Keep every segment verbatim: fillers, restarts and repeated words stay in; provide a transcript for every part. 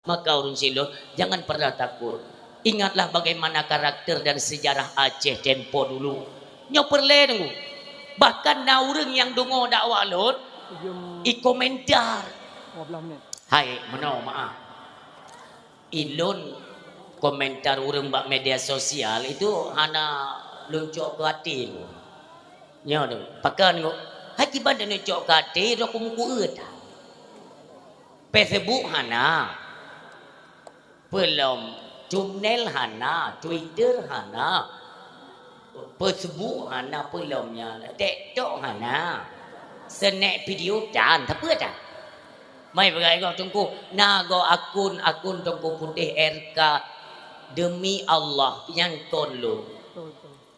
Maka ureuëng silon, jangan pernah takut. Ingatlah bagaimana karakter dan sejarah Aceh tempo dulu. Nyoe peureulée deungoe. Bahkan na ureuëng nyang deungoe dakwah lôn, ikomentar. Hai, meunoe maaf. Ilôn komentar ureuëng bak media sosial itu hana lôn cok keu até. Nyoe tu, pakon nyoe. Hai kiban dan cok keu até, droe ku muku eut. Facebook hana. Peulom thumbnail hana, Twitter hana. Facebook hana peulom nyan, TikTok hana. Snack video tan, tapi dah. Mai peugah gob Teungku, na gob akun-akun Teungku Putéh R K, demi Allah, nyang kon lôn.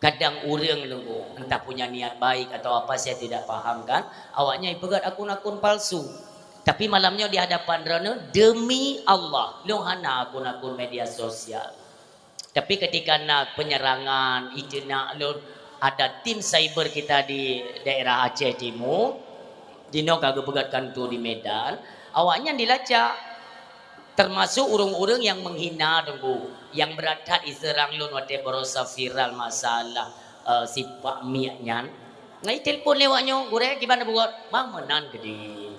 Kadang ureuëng Teungku, entah punya niat baik atau apa, saya tidak paham kan, awaknyan ipeugét akun-akun palsu. Tapi malam nyoe di hadapan droeneuh, demi Allah, lôn hana akun-akun media sosial. Tapi ketika na penyerangan, ijeunak lôn, ada tim cyber kita di daerah Aceh Timur, jinoe ka geupeugét kantor di Medan, awaknyan dilacak. Termasuk ureuëng-ureuëng nyang menghina Teungku, nyang brat that iseurang lôn watée barosa viral masalah, eh, sipak miek nyan. Ngai telepon lewat nyoe, gurée kiban buet, bang meunan keudeh.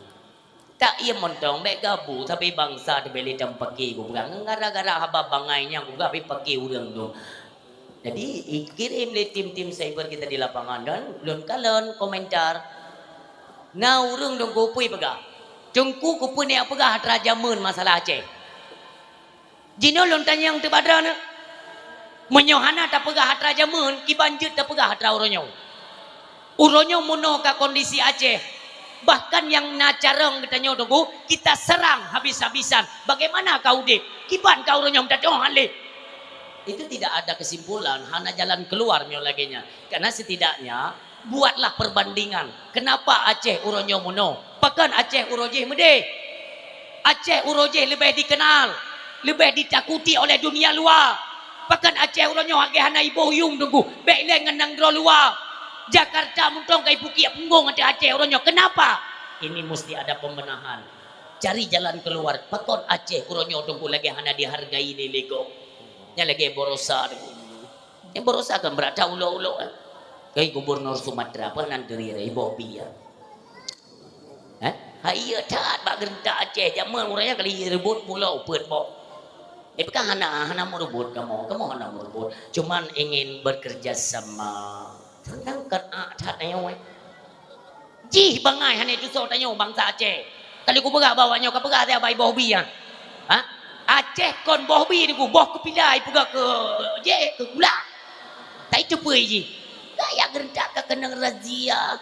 Tak iya montong, bék gabu, tapi bangsa teubeli dan pakai ku peugah. Gara-gara haba bangai nyang ku peugah, habéh pakai ureuëng tu. Jadi, ikirém lé tim-tim cyber kita di lapangan dan lôn kalon komentar. Na ureuëng dong kupui peugah. Teungku kupui neuk peugah atra jameun masalah Aceh. Jinoe lôn tanyong teubadra na. Meunyoe hana tapeugah atra jameun, kiban jeuet tapeugah atra uroe nyoe. Uroe nyoe meunoe ka kondisi Aceh. Bahkan nyang na carông geutanyoe Teungku, kita serang habis-habisan. Bagaimana ka udép? Kiban ka uroe nyoe meutatong han lé. Itu tidak ada kesimpulan, hana jalan keluar meunyoe lagée nyan. Karena setidaknya, buatlah perbandingan. Kenapa Aceh uroe nyoe meunoe? Pakon Aceh uroe jih meudeh? Aceh uroe jih leubeh dikenal, leubeh ditakuti oleh dunia luwa. Pakon Aceh uroe nyoe hagée hana iboh yuem Teungku, bék ilée ngon nanggroe luwa. Jakarta mantong ka ipukiek punggong ateueh Aceh uroe nyoe. Kenapa? Ini mesti ada pembenahan. Cari jalan keluar. Pakon Aceh uroe nyoe Teungku lagée hana dihargai lé gob? Nyan lagée barosa Teungku. Nyang barosa kan brat that ulok-ulok, eh. Kai gubernur Sumatera, apa nan teri rai, Bobi, ya. Eh? Ha, iya that, bak geurentak Aceh. Jameun ureuëng nyan kali rebut pulo peuet boh. Eh, bukan hana, hana meureubeut kamoe. Kamoe hana meureubeut. Cuman ingin bekerja sama. Tentang kan ah, that nyoe, eh. Jih bangai hana tusoe tanyoe bansa Aceh. Kali kupeugah bak awak nyoe, kapeugah siat bak iboh bi nyan. Ha? Aceh kon boh bi Teungku, boh keupila ipeugah keu jih, keu gula. Tai teupeue jih. Gaya geurentak ka keunong razia.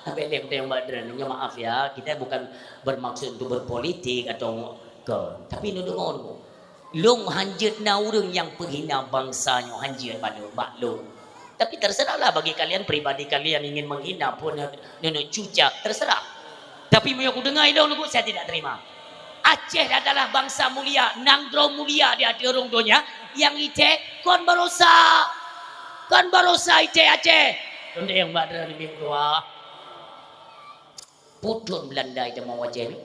Tapi lem tayong bak droeneuh, maaf ya, kita bukan bermaksud untuk berpolitik atau ke, tapi neudeungoe. Lôn hanjeuet na ureuëng nyang peuhina bansa nyoe hanjeuet bak lôn, bak lôn. Tapi terserahlah bagi kalian, pribadi kalian ingin menghina pun, nenek cuca, terserah. Tapi meunyoe kudeungoe ilong leugut, saya tidak terima. Aceh adalah bangsa mulia, nanggroe mulia di ateueh rhueng donya, nyang ite kon barosa. Kon barosa ite Aceh. Tundeng bak droeneuh dua. Putun Belanda ite mau Aceh ni.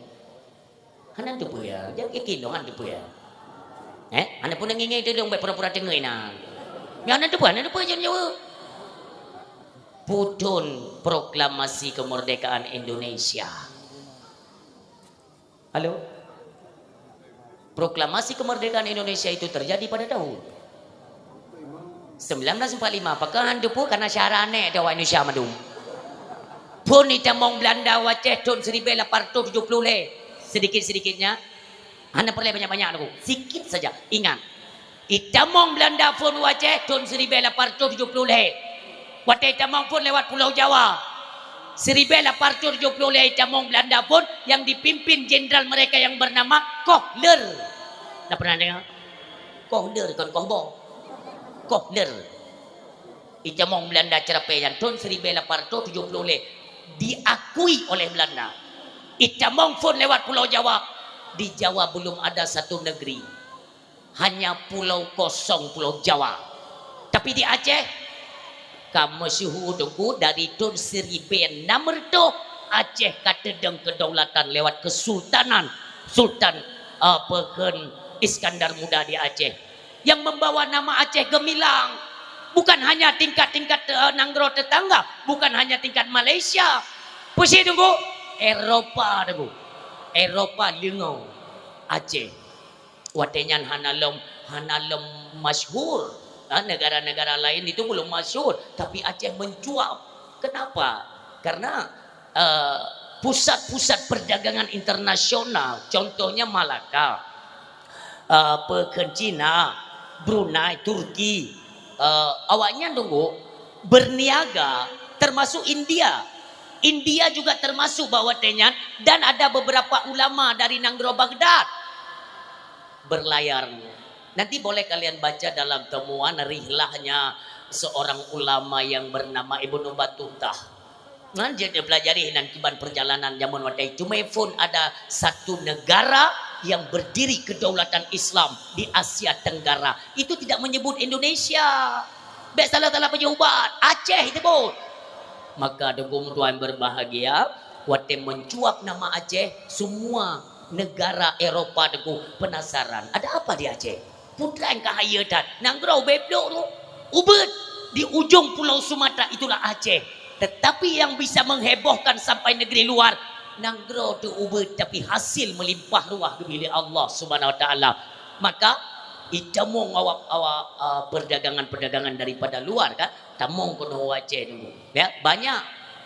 Hana teupeue, jak kiki lôn hana teupeue. Eh, hana pun ngingeng teulông, bèk pura-pura teungeut na. Nyan hana teupeue, hana teupeue jan jaweueb. Putun proklamasi kemerdekaan Indonesia. Halo? Proklamasi kemerdekaan Indonesia itu terjadi pada tahun sembilan belas empat lima, pakon han teupeue, karena syara nèk di awak Indonesia mandum. Phôn itamong Belanda u Aceh thôn seribu lapan ratus tujuh puluh lhèe. Sedikit-sedikitnya, hana peureulèe banyak-banyak lagu. Sikit saja. Ingat. Itamong Belanda phôn u Aceh thôn seribu lapan ratus tujuh puluh lhèe. Watèe itamong phôn lewat Pulau Jawa. Seribu lapan ratus tujuh puluh lhèe itamong Belanda phôn yang dipimpin jenderal mereka yang bernama Kohler. Dah pernah dengar? Kohler, kon Kohboh. Kohler. Itamong Belanda Cerapè nyan thôn seribu lapan ratus tujuh puluh lhèe diakui oleh Belanda. Itamong phôn lewat Pulau Jawa. Di Jawa belum ada satu negeri. Hanya pulau kosong, Pulau Jawa. Tapi di Aceh, ka meusyeuhu Teungku dari thôn seribu enam ratus, Aceh ka teudong kedaulatan lewat kesultanan Sultan eh, peukheun Iskandar Muda di Aceh. Yang membawa nama Aceh gemilang. Bukan hanya tingkat-tingkat, eh, nanggroe tetangga, bukan hanya tingkat Malaysia. Peue si Teungku? Eropa, Teungku. Eropa leungoe Aceh. Watée nyan hana lom, hana lom masyhur. Ha, negara-negara lain itu belum masyhur, tapi Aceh mencuat. Kenapa? Karena, eh, pusat-pusat perdagangan internasional, contohnya Malaka, eh, peukheun Cina, Brunei, Turki, eh, awaknyan Teungku berniaga, termasuk India. India juga termasuk bak watée nyan, dan ada beberapa ulama dari nanggroe Baghdad berlayar. Nanti boleh kalian baca dalam temuan rihlahnya seorang ulama yang bernama Ibnu Batutah. Nyan jeuet neupelajari nan kiban perjalanan jameun watée. Cuma phon ada satu negara yang berdiri kedaulatan Islam di Asia Tenggara. Itu tidak menyebut Indonesia. Bék salah-salah peujeuet ubat. Aceh itu, Bu. Maka Teungku tuan berbahagia, watée mencuat nama Aceh, semua negara Eropa Teungku penasaran. Ada apa di Aceh? Peue treuk ka hayeue that. Nanggroe ubé plôk tu. Ubeuet di ujong pulau Sumatera itulah Aceh. Tetapi yang bisa menghebohkan sampai negeri luar, nanggroe teu ubeuet tapi hasil melimpah ruah geubri lé Allah Subhanahu Wa Taala. Maka, itamong awak-awak, ah, perdagangan-perdagangan daripada luar kan, tamong keunoe u Aceh Teungku. Ya, banyak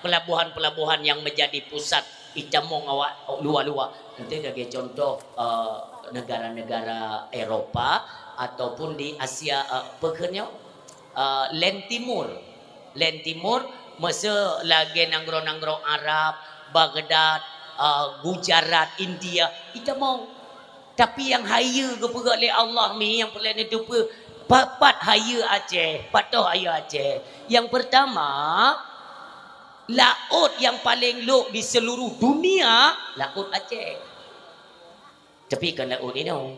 pelabuhan-pelabuhan yang menjadi pusat itamong awak luwa-luwa. Nanti lagée contoh, eh, negara-negara Eropa ataupun di Asia, eh, peue kheun nyoe? Eh, Len Timur. Len Timur, meuseu lagée nanggroe-nanggroe Arab, Baghdad, eh, Gujarat, India, itamong. Tapi nyang hayeue geupeugah lé Allah mi nyang peureulée neuteupeue, pat-pat hayeue Aceh, pat toh hayeue Aceh. Yang pertama, laôt nyang paleng lhok di seluruh dunia, laôt Aceh. Tapi kon laôt inoe.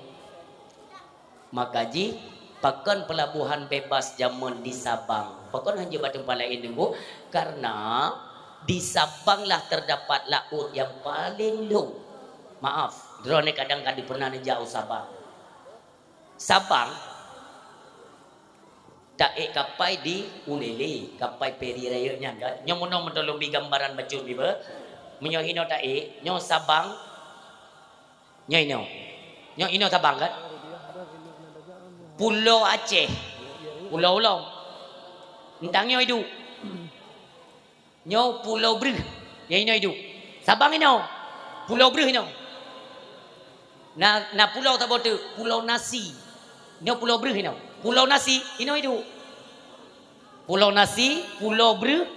Maka jih, pakon pelabuhan bebas jameun di Sabang? Pakon hanjeuet bak teumpat laén Teungku? Karena di Sabang lah terdapat laôt nyang paleng lhok. Maaf, droeneuh kadang ka pernah neujak u Sabang. Sabang, taék kapai di Ulélé, kapai feri rayeuk nyan kan. Nyoe meunoe meutolong bi gambaran bacut mi beuh. Meunyoe inoe taék, nyoe Sabang, nyoe inoe. Nyoe inoe Sabang kan. Pulo Aceh, pulo ulông. Eunteuk nyoe iduek. Nyoe Pulo Breuh, nyang inoe iduek. Sabang inoe, Pulo Breuh inoe. Na, na pulo saboh teuk, Pulo Nasi. Nyoe Pulo Breuh inoe. Pulo Nasi inoe iduek. Pulo Nasi, Pulo Breuh,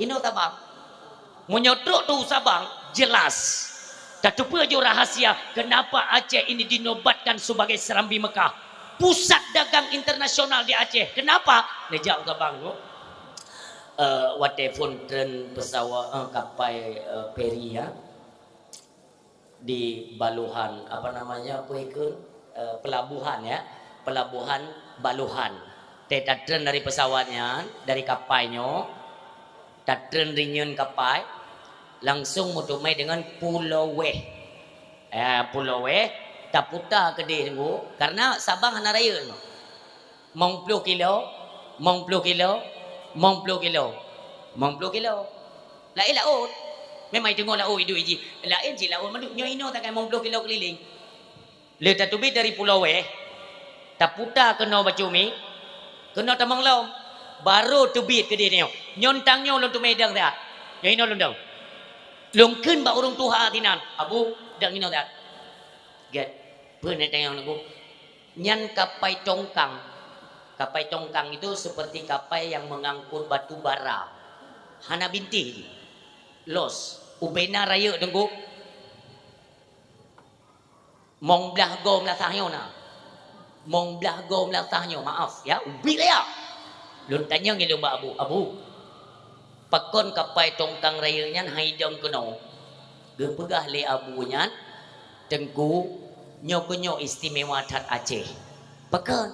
inoe Sabang. Meunyoe trok tu Sabang, jelas. Tateupeue ju rahasia kenapa Aceh ini dinobatkan sebagai Serambi Mekah, pusat dagang internasional di Aceh. Kenapa? Neujak u Sabang tu. Eh, watée phon treun pesawat, eh, kapai, eh, feri, ya, di Baluhan, apa namanya, apa ikon, eh, pelabuhan, ya, pelabuhan Baluhan. Teutatreun dari pesawat nyan, dari kapai nyoe, tatreun rinyeun kapai, langsung meuteumé deungon Pulo Weh. Eh, Pulo Weh, taputa keudeh Teungku, karena Sabang hana rayeuk. Mong ploh kilo, mong ploh kilo, mong ploh kilo, mong ploh kilo. Laén laôt. Memang iteungoh laôt iduek jih. Laén cit laôt mandum. Nyoe inoe takai mong ploh kilo keulileng. Lé tateubiet dari Pulo Weh, taputa keunoe bacut mi, keunoe tamong lom. Barô teubiet keudeh nyoe. Nyoe tang nyoe lôn teumé dang that. Nyoe inoe lôn dang. Lôn kheun bak ureuëng tuha sinan, "Abu, dang inoe that." Gét. Peue neutanyong Teungku? Nyan kapai tongkang. Kapai tongkang itu seperti kapai yang mengangkut batu bara. Hana bintéh jih. Los. Ubena rayeuk Teungku. Mong blah goe meulasah nyoe na. Mong blah goe meulasah nyoe, maaf, ya, ubit raya. Lôn tanyong ilôn bak Abu, "Abu, pakon kapai tongkang rayeuk nyan han idong keunoe?" Geupeugah lé Abu nyan, "Teungku, nyoe keuh nyoe istimewa that Aceh." "Pakon?"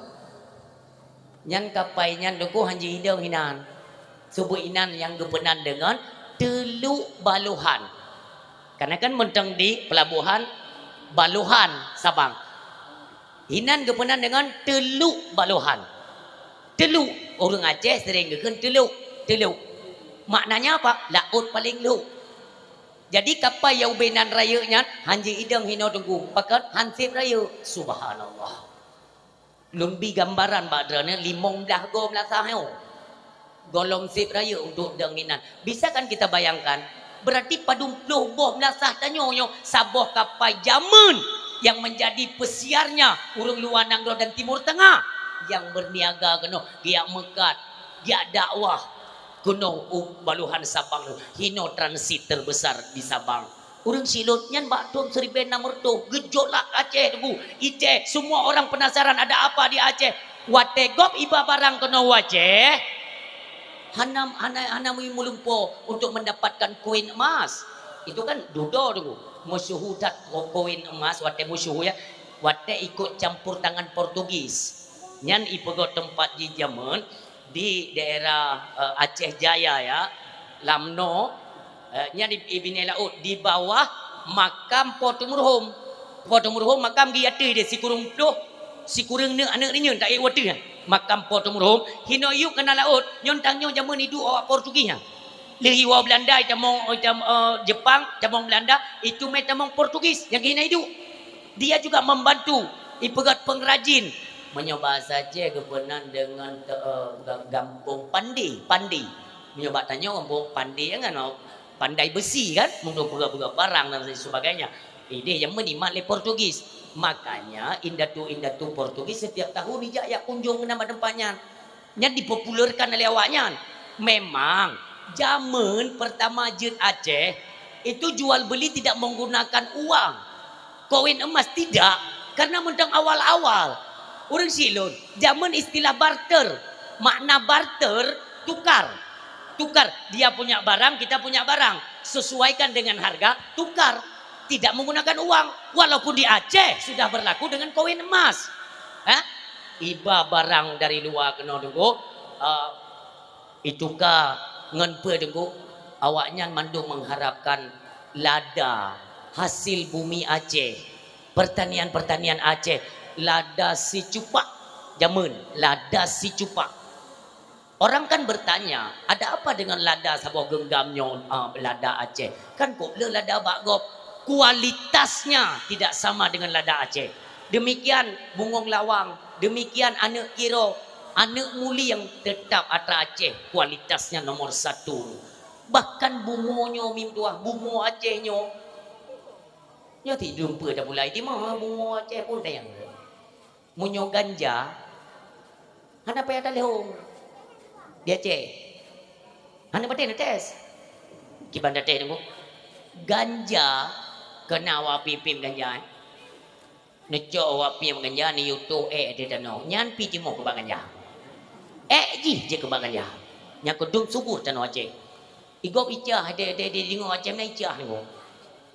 "Nyan kapai nyan Teungku han jiidong inan. Subeuet inan nyang geupeunan deungon Teuluk Baluhan." Karena kan mantong di pelabuhan Balohan Sabang. Inan geupeunan deungon Teluk Balohan. Teluk, ureuëng Aceh sering geukheun teluk, teluk. Maknanya apa? Laôt paleng lhok. Jadi kapai nyang ubé nan rayeuk nyan, han ji idong hinoe teungku, pakon han seb rayeuk. Subhanallah. Lôn bi gambaran bak droeneuh limong blaih goe meulasah nyoe. Gohlom seb rayeuk untuk dong inan. Bisa kan kita bayangkan? Berarti padum ploh boh meulasah tanyoe nyoe saboh kapai jameun yang menjadi pesiarnya ureuëng luwa nanggroe dan Timur Tengah yang berniaga keunoe, geujak meukat, geujak dakwah keunoe u Balohan Sabang nyoe. Hinoe transit terbesar di Sabang. Ureuëng Silot nyan bak thon siribèe nam reutôh geujolak Aceh teungku. Aceh, semua orang penasaran ada apa di Aceh. Watèe gob iba barang keunoe u Aceh, hana, hana, hana meulumpoe untuk mendapatkan koin emas. Itu kan dudoe teungku. Meusyeuhu that koin emas watèe meusyeuhu ya. Watèe ikot campur tangan Portugis. Nyan ipeugöt teumpat jih jameun di daerah, eh, Aceh Jaya ya, Lamno, eh, nyan di, di binéh laôt, di bawah makam Po Teumeureuhôm. Po Teumeureuhôm makam geuh ateueh deh, sikureueng ploh, sikureueng neuk aneuk reunyeun taék u ateueh nyan. Makam Po Teumeureuhôm, hinoe yub keunan laôt, nyoe tanyoe jameun iduek awak Portugis nyan. Lheueh iwoe Belanda, itamong, itam-, eh, Jepang, itamong Belanda, icumé tamong Portugis nyang keuhina iduek. Dia juga membantu, ipeugöt pengrajin. Meunyoe bahasa Aceh geupeunan deungon te-, eh, ga-, gampông pandai, pandai. Meunyoe bak tanyoe gampông pandai kan, oh, pandai besi kan, untuk peugöt-peugöt barang dan lain sebagainya. Idéh nyang meunimat lé Portugis. Makanya indatu-indatu Portugis setiap tahun ijak jak kunjung keunan bak teumpat nyan. Nyan dipopulerkan oleh awaknyan. Memang, jameun pertama jeuet Aceh, itu jual beli tidak menggunakan uang. Koin emas tidak, karena mantong awal-awal. Ureuëng Silot, jameun istilah barter. Makna barter, tukar. Tukar. Dia punya barang, kita punya barang. Sesuaikan dengan harga, tukar. Tidak menggunakan uang. Walaupun di Aceh sudah berlaku dengan koin emas. Hah? Iba barang dari luwa keunoe teungku, eh, ituka ngon peue teungku, awaknyan mandum mengharapkan lada hasil bumi Aceh, pertanian-pertanian Aceh, lada sicupak jameun, lada sicupak. Orang kan bertanya, "Ada apa dengan lada saboh geunggam nyoe, ah, lada Aceh? Kan kok le lada bak gob?" Kualitasnya tidak sama dengan lada Aceh. Demikian bungong lawang, demikian aneuk kiro, aneuk mulieng, tetap atra Aceh kualitasnya nomor satu. Bahkan bumoe nyoe mim tuah, bumoe Aceh nyoe. Nyoe ti dumpeue tabulai, di ma bumoe Aceh pun tayang. Meunyoe ganja, hana payah taleuhong. Di Aceh. Hana patéh neutés. Kiban tatéh teungku. Ganja, keunan awak pih piem ganja, eh. Neucok awak piem ganja, neuyue toh ék di tanoh. Nyan pih timoh keuban ganja. Ék jih jeuet keuban ganja. Nyang keudum subur tanoh Aceh. Igob icah, deh, deh, deh, deungoe Aceh meunan icah deungoe.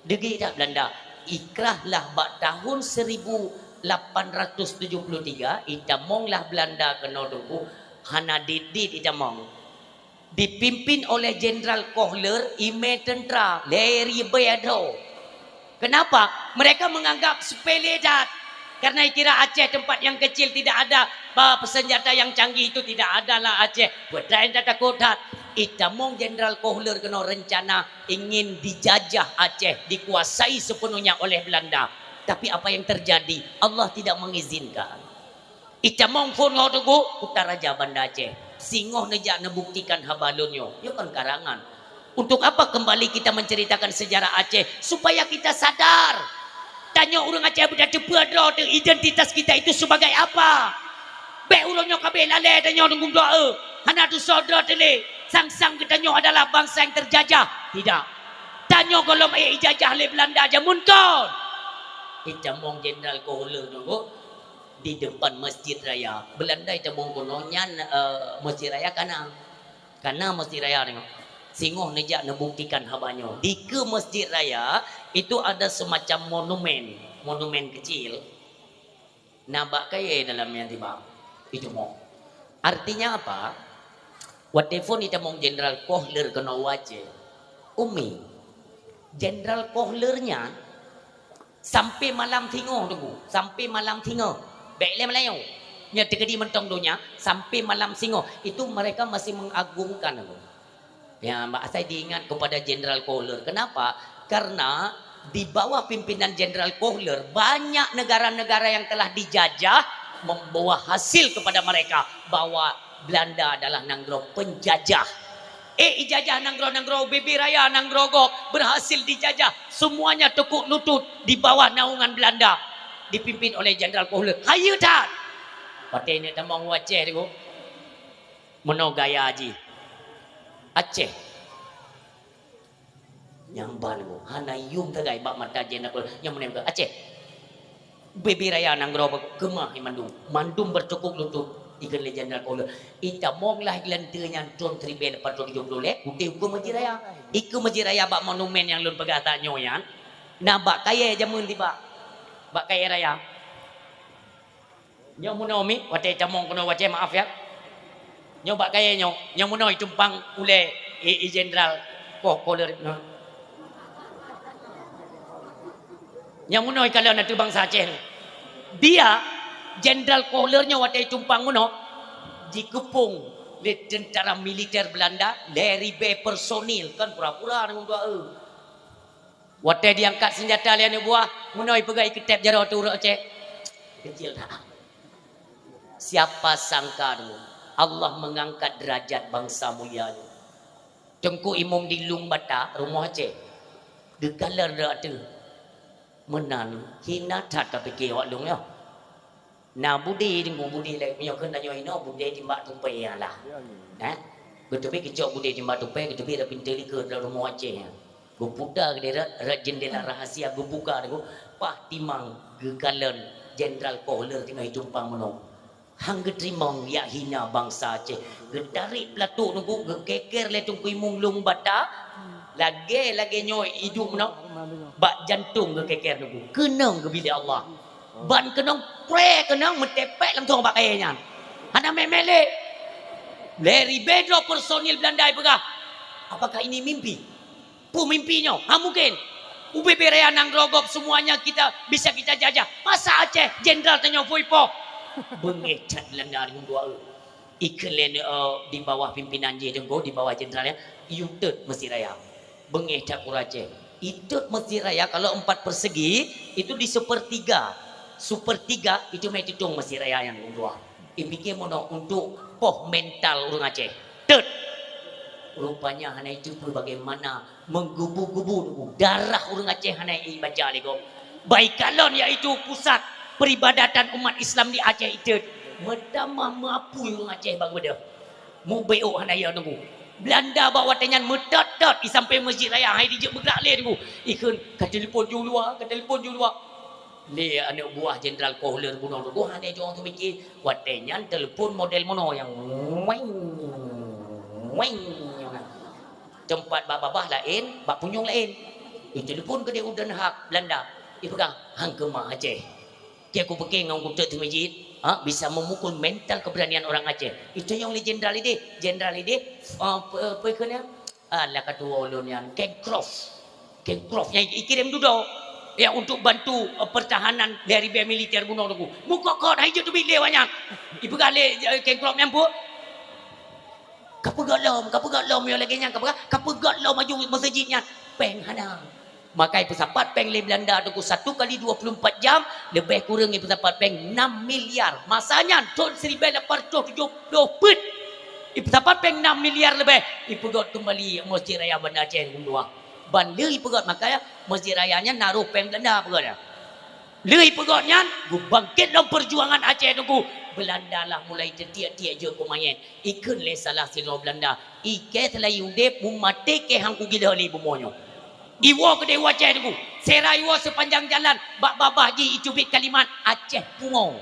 Deungoe that Belanda. Ikrah lah bak tahun seribu lapan ratus tujuh puluh tiga, itamong lah Belanda keunoe teungku, hana dit-dit itamong. Dipimpin oleh Jenderal Kohler, imé teuntra, lé ribée droe. Kenapa? Mereka menganggap sepele that. Karena ikira Aceh tempat yang kecil, tidak ada, ba, senjata yang canggih itu tidak ada lah Aceh. Peue that nyang tatakot that. Itamong Jenderal Kohler keunoe rencana ingin dijajah Aceh, dikuasai sepenuhnya oleh Belanda. Tapi apa yang terjadi? Allah tidak mengizinkan. Itamong phon ngon teungku, Kutaraja Banda Aceh. Singoh neujak neubuktikan haba lôn nyoe. Nyoe kon karangan. Untuk apa kembali kita menceritakan sejarah Aceh? Supaya kita sadar. Tanyoe ureuëng Aceh beutateupeue droe teuh identitas kita itu sebagai apa. Bék uroe nyoe ka bék lalée tanyoe deungon doa. Hana tusoe droe teuh lé. Sang-sang geutanyoe adalah bangsa yang terjajah. Tidak. Tanyoe gohlom ék ijajah lé Belanda jameun kon. Itamong Jenderal Kohler nyoe di depan Masjid Raya. Belanda itamong keunoe nyan, eh, Masjid Raya kana. Kana Masjid Raya nyoe. Singoh neujak neubuktikan haba nyoe. Dikeue Masjid Raya itu ada semacam monumen, monumen kecil. Na bak kayée dalam nyan tiba. Itamong. Artinya apa? Watée phon itamong Jenderal Kohler keunoe u Aceh. Umi, Jenderal Kohler nyan Sampai malam singoh, Teungku. Sampai malam singoh. Bèk lé meulayeue. Nyan teukeudi mantong donya, sampai malam singoh. Itu mereka masih mengagungkan, Teungku. Ya, Mbak, saya diingat kepada Jenderal Kohler. Kenapa? Karena di bawah pimpinan Jenderal Kohler, banyak negara-negara yang telah dijajah membawa hasil kepada mereka bahwa Belanda adalah nanggroe penjajah. Eh, ijajah nanggroe-nanggroe, Bebe Raya nanggroe gob berhasil dijajah. Semuanya tekuk lutut di bawah naungan Belanda, dipimpin oleh Jenderal Kohler. Hayeue that! Watèe nyoe tamong u Aceh, Teungku. Meunoe gaya jih. Aceh. Nyang ban, Teungku. Hana yuem sagai bak mata Jenderal Kohler. Nyang meunan Aceh. Bebe Raya nanggroe keumah mandum. Mandum bertekuk lutut ikheun lé Jenderal Kohler. Itamong lah leuntée nyan thôn siribèe lapan ratus tujoh ploh lhèe, udeh ukeue Masjid Raya. Ikeue Masjid Raya bak monumen nyang lôn peugah tanyoe nyan, na bak kayèe jameun tibak. Bak kayèe raya. Nyoe meunoe mi, watèe tamong keunoe watèe, maaf ya. Nyoe bak kayèe nyoe, nyoe meunoe itumpang ulèe i, i Jenderal Koh Kohler nyoe. Nyang meunoe ikalon ateueh bansa Aceh. Dia, Jenderal Kohler nyoe watèe itumpang meunoe, jikeupông lé tentara militer Belanda lhèe ribèe personil, kan pura-pura deungon dua e. Watèe diangkat senjata lé aneuk buah, meunoe ipeugah ikeutép jaroe teuh ureueng Aceh. Kecil that. Siapa sangka dulu, Allah mengangkat derajat bansa mulia nyoe. Teungku Imum di Lueng Bata, rumoh Aceh. Geukalon rot teuh. Meunan, hina that ka pike awak lôn nyoe. Na budé deungon budé lé, meunyoe kheun tanyoe inoe budé timbak tupée alah. Eh? Geuteubiet geucok budé timbak tupée, geuteubiet rot pintoe likot rot rumoh Aceh. Geuputa keudéh rot, rot jeundela rahasia geubuka Teungku, paih timang geukalon Jenderal Kohler teungoh itumpang meunoe. Han geuteurimong jak hina bansa Aceh. Geutarek peulatok Teungku, geukeker lé Teungku Imum Lueng Bata, lagée-lagée nyoe iduek meunoe, bak jantong geukeker Teungku. Keunong geubi lé Allah. Ban keunong, pré keunong meutepek langsong bak kayée nyan. Hana mé-mé lé. Lhée ribée droe personil Belanda ipeugah, "Apakah ini mimpi? Peue mimpi nyoe? Ha mungken. Ubé-bé raya nanggroe gob semuanya kita bisa kita jajah. Masa Aceh jenderal tanyoe pui poh?" Beungéh that Belanda deungon dua e. Ikheun lé, eh, di bawah pimpinan jih Teungku, di bawah jenderal nyan, iyue teuet Mesjid Raya. Beungéh that ureueng Aceh. Iteuet Mesjid Raya kalau empat persegi, itu di sepertiga. Sepertiga itu mé tutong Mesjid Raya nyan dua. Ipike meunoe untuk poh mental ureueng Aceh. Teuet. Rupanya hana iteupeue bagaimana menggebu-gebu darah ureueng Aceh hana ibaca lé gob. Baikalon yaitu pusat peribadatan umat Islam di Aceh iteuet. Meutamah meuapui ureueng Aceh bak beudôh. Mubeuôk hana ya Teungku. Belanda bak watée nyan meutot-tot i sampéng Mesjid Raya, hai dijeuet beugrak lé Teungku. Ikheun, "Ka telepon ju luwa, ka telepon ju luwa." Lé aneuk buah Jenderal Kohler bunoe Teungku hana jeuet teumiki. Watée nyan telepon model meunoe nyang weng, weng. Teumpat bak babah laén, bak punyueng laén. Itelepon keudéh u Den Haag, Belanda. Ipeugah, "Han keumah Aceh." Keu kupike ngon kuteuet teumijit, ha, bisa memukul mental keberanian orang Aceh. Itu nyang lé jenderal idéh. Jenderal idéh, ah, pe-, peue kheun nyan? Ah, lah ka tuwo ulôn nyan, Keng Krof. Keng Krof nyang ikirém dudoe. Ya, untuk bantu, eh, pertahanan dari bée militer bunoe Teungku. Mukot-kot, hai jeuet teubiet lé awak nyan. Ipeugah lé, eh, Keng Krof nyan peue? Ka peugöt lom, ka peugöt lom, nyoe lagée nyan ka peugah, ka peugöt lom aju meuseujid nyan. Péng hana. Maka ipeusapat péng lé Belanda Teungku satu kali dua puluh empat jam, leubeh kureueng ipeusapat péng enam miliar. Masa nyan, thon siribée lapan ratus tujoh ploh peuet. Ipeusapat péng enam miliar leubeh, ipeugöt keumbali Mesjid Raya Banda Aceh Teungku dua. Ban lheueh ipeugöt, maka Mesjid Raya nyan na roh péng Belanda peugöt nyan. Lheueh ipeugöt nyan, geubangkét lom peujuangan Aceh Teungku. Belanda lah mulai teutiek-tiek jeuet keu manyét. Ikheun lé salah sidroe Belanda, "Ikée seulai udeb, mumaté kée han kugila lé bumoe nyoe." Iwoe keudéh u Aceh Teungku. Sira iwoe seupanjang jalan, bak babah jih iteubiet kalimat, "Aceh pungo."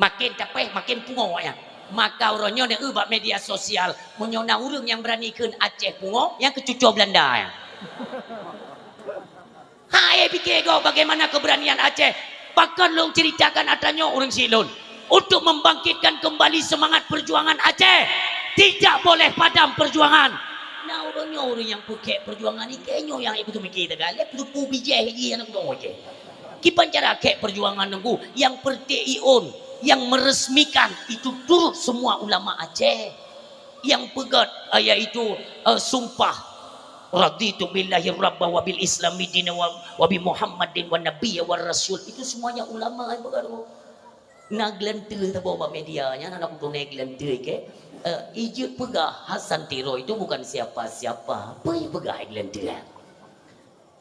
Maken tapéh, maken pungo awak nyan. Maka uroe nyoe neueu bak media sosial, meunyoe na ureuëng nyang beurani kheun Aceh pungo, nyan keuh cucoe Belanda nyan. Hai, pike gob bagaimana keberanian Aceh. Pakon lôn ceritakan atra nyoe ureuëng syiek lôn. Untuk membangkitkan kembali semangat perjuangan Aceh. Tidak boleh padam perjuangan. Na ureuëng nyoe ureuëng nyang peukhek peujuangan ikei nyoe nyang ikut mikir tegalek, peue bijéh jih aneuk droe jih. Kiban cara khek peujuangan nunggu nyang peuretik iôn, nyang meresmikan itu turut semua ulama Aceh. Nyang peugét, eh, yaitu, eh, sumpah, "Raditu billahi rabba wa bil islami dina wa, wa bi Muhammadin wa nabiyya wa rasul." Itu semuanya ulama yang peugét tu. Na geulanteue saboh bak media nyan, hana kutunai geulanteue ke. Eh, ijeuet peugah Hasan Tiro itu bukan siapa-siapa. Apa yang peugah geulanteue?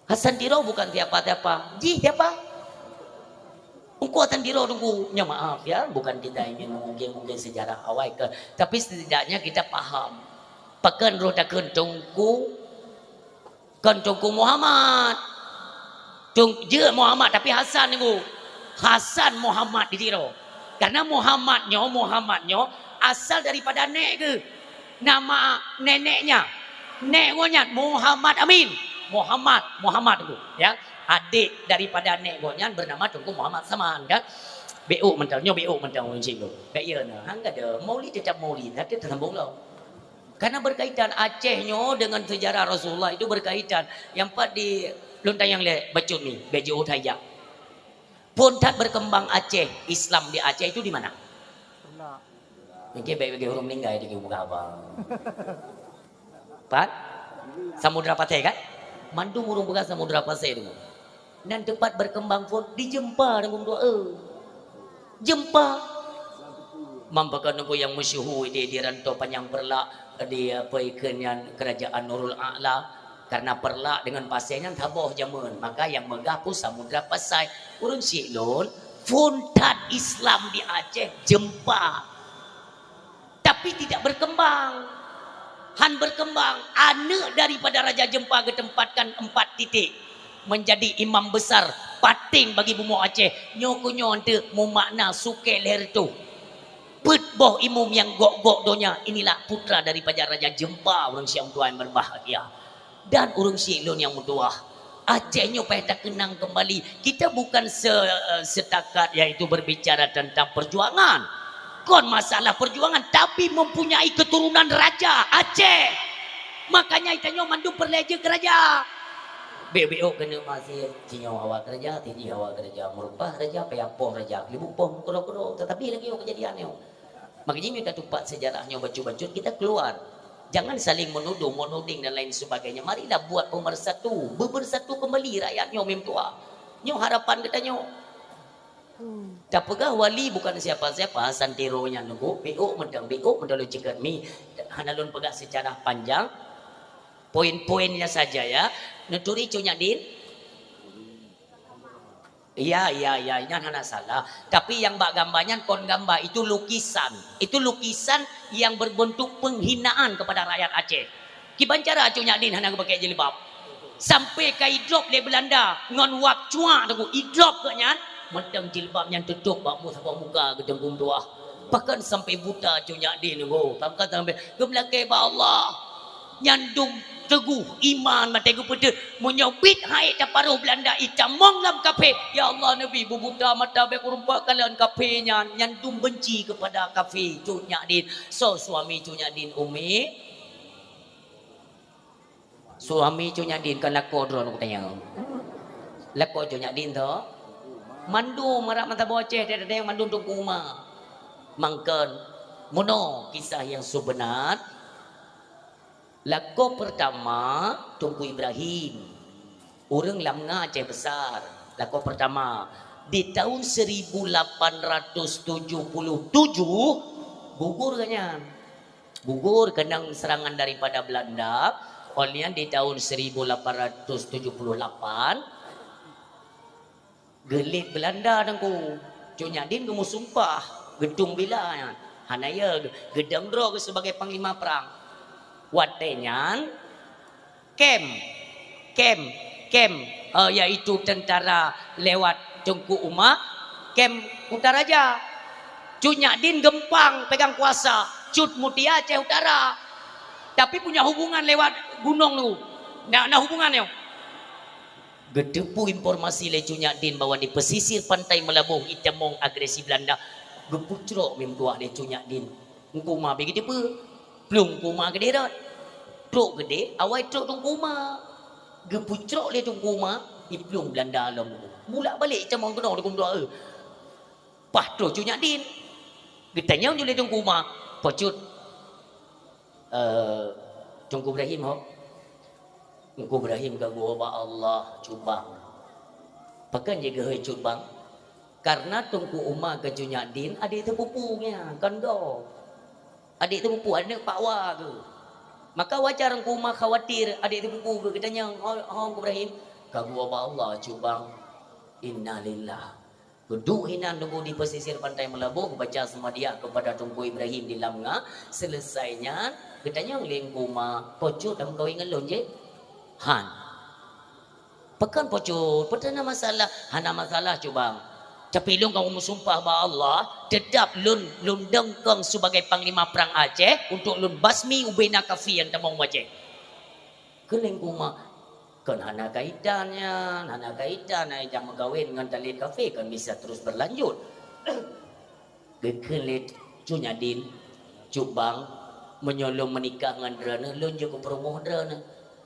Hasan Tiro bukan siapa-siapa. Jih siapa? Engkau Hasan Tiro tunggu. Nya maaf ya, bukan kita ingin mengungkit-ungkit sejarah awai ke. Tapi setidaknya kita paham. Pakon roh takheun Teungku Kon Teungku Muhammad. Tung-, jeuet Muhammad, tapi Hasan nunggu. Hasan Muhammad di Tiro. Karena Muhammad nyoe, Muhammad nyoe asal daripada nek geuh. Nama neneknya. Nek gobnyan Muhammad Amin. Muhammad, Muhammad tu, ya. Adik daripada nek gobnyan bernama Teungku Muhammad Saman, kan. Beuk mantong, nyoe beuk mantong ureuëng cit tu. Bèk iya na, hang ada. Maulid tetap maulid, nanti tersambung lah. Karena berkaitan Aceh nyoe dengan sejarah Rasulullah itu berkaitan. Nyang pat di lôn tanyong lé bacut mi, bèk jiôh that jak. Phôn that berkembang Aceh, Islam di Aceh itu di mana? Mungkin bagi ureuëng meninggal di buka apa? Pat? Samudra Pasai kan? Mandum ureuëng peugah Samudra Pasai tu. Nan teumpat berkembang phôn di Jeumpa dan Gunung Dua, eh. Jeumpa. Mampaka nunggu yang masyhur di, di Rantau Panyang Peureulak, di, apa, ikheun nyan Kerajaan Nurul A'la. Karena Peureulak dengan Pasai nyan saboh jameun, maka yang meugah pun Samudra Pasai. Ureuëng syiek lôn, phôn that Islam di Aceh Jeumpa. Tapi tidak berkembang. Han berkembang. Aneuk daripada Raja Jeumpa geutempatkan empat titik menjadi imam besar paténg bagi bumoe Aceh. Nyoe keuh nyoe eunteuk mumakna sukée lhée reutôh. Peuet boh imum nyang gok-gok donya, inilah putra daripada Raja Jeumpa, ureuëng syiek meutuah nyang berbahagia. Dan ureuëng syiek lôn nyang meutuah, Aceh nyoe payah takeunang kembali. Kita bukan se-, setakat yaitu berbicara tentang perjuangan. Kon masalah perjuangan, tapi mempunyai keturunan raja Aceh. Makanya itanyoe mandum peureulée jeuet keu raja. Bèk-bèk keuneuk masih, sinyoe awak raja, tijih awak raja, meurumpah raja, payah poh raja, keulibu poh meukeudroe-keudroe. Tetapi lagée nyoe kejadian nyoe. Makanya nyoe tatupat sejarah nyoe bacut-bacut kita keluar. Jangan saling menuduh, menuding dan lain sebagainya. Marilah buat pemersatu, bebersatu kembali rakyat nyoe meutuah. Nyoe harapan geutanyoe. Tapeugah wali bukan siapa-siapa, Hasan Tiro nyan nunggu, beuk mantong, beuk mantong lôn ceukeut mi. Hana lôn peugah secara panjang. Poin-poinnya saja ya. Neuturi Cut Nyak Din. Iya, iya, iya, nyan hana salah. Tapi nyang bak gamba nyan kon gamba, itu lukisan. Itu lukisan yang berbentuk penghinaan kepada rakyat Aceh. Kiban cara Cut Nyak Din hana geupakée jilbab. Sampai ka idrop lé Belanda ngon wab cuak teungku, idrop geuh nyan, mantong jilbab nyan teutôp bak mu-, saboh muka geutanggong tuah. Bahkan sampai buta Cut Nyak Din teungku. Bahkan sampai geumeulakée bak Allah. Nyan dum teuguh iman maté geupeuteuet. Meunyoe biet hai taparoh Belanda itamong lam kafé, ya Allah Nabi, beubuta mata bèk kureumpok kalon kafé nyan, nyan dum benci kepada kafé Cut Nyak Din. Soe suami Cut Nyak Din, Umi? Suami Cut Nyak Din kan lakoe droeneuh kutanyong. Lakoe Cut Nyak Din tho. Mandum arak mata boh Aceh, teudeung mandum Teungku Uma. Mangkon, meunoe kisah nyang seubeunar. Lakoe peurtama, Teungku Ibrahim. Ureuëng Lamnga Aceh Besar. Lakoe peurtama, di tahun seribu lapan ratus tujuh puluh tujuh, gugur geuh nyan. Gugur keunong serangan daripada Belanda. Óh lheueh nyan di tahun seribu lapan ratus tujuh puluh lapan, geulet Belanda teungku. Cut Nyak Din geumeusumpah, geutueng bila nyan. Hana ya, geudong droe geuh sebagai panglima perang. Watée nyan, kem, kem, kem, eh, yaitu tentara lewat Teungku Uma, kem Kutaraja. Cut Nyak Din geumpang pegang kuasa, Cut Mutia Aceh Utara. Tapi punya hubungan lewat gunong tu. Na, na hubungan nyoe. Geuteupeue informasi lé Cut Nyak Din bahwa di pesisir Pantai Meulaboh itamong agresi Belanda, geupucrok meutuah lé Cut Nyak Din. Teungku Uma bèk geuteupeue, plueng Teungku Uma keudeh rot. Trok keudeh, awai trok Teungku Uma. Geupucrok lé Teungku Uma, iplueng Beulanda lom. Bulak balik camong keunoe Teungku Uma, eh. Paih troh Cut Nyak Din. Geutanyong ju lé Teungku Uma, "Po Cut, eh, Teungku Ibrahim ho?" "Teungku Ibrahim ka geuwoe bak Allah, Cut Bang." "Pakon jih geuhôi Cut Bang?" "Kareuna Teungku Uma keu Cut Nyak Din adék teupupu nyan, kon gob. Adék teupupu, aneuk Pak Wa geuh. Maka wajar Teungku Uma khawatir adék teupupu geuh." Geutanyong, "Ho, ho Teungku Ibrahim?" "Ka geuwoe bak Allah, Cut Bang." Innalillah. Geuduek hinan Teungku di pesisir Pantai Meulaboh, geubaca seumadiah keupada Teungku Ibrahim di lam nga. Seuleusai nyan, geutanyong lé Teungku Uma, "Po Cut, tameukawen ngon lôn jih?" "Han." "Pakon Po Cut, peue teuma masalah?" "Hana masalah, Cut Bang. Tapi lôn ka meusumpah bak Allah, teutap lôn, lôn dong kong sibagai panglima prang Aceh untuk lôn basmi ubena kafé nyang tamong u Aceh." Kheun lé Teungku Uma, "Kon hana kaitan nyan, hana kaitan, ai jak meukawen ngon talét kafé, kon bisa terus berlanjut." Geukheun lé Cut Nyak Din, "Cut Bang, meunyoe lôn meunikah ngon droeneuh, lôn jeuet keu peurumoh droeneuh.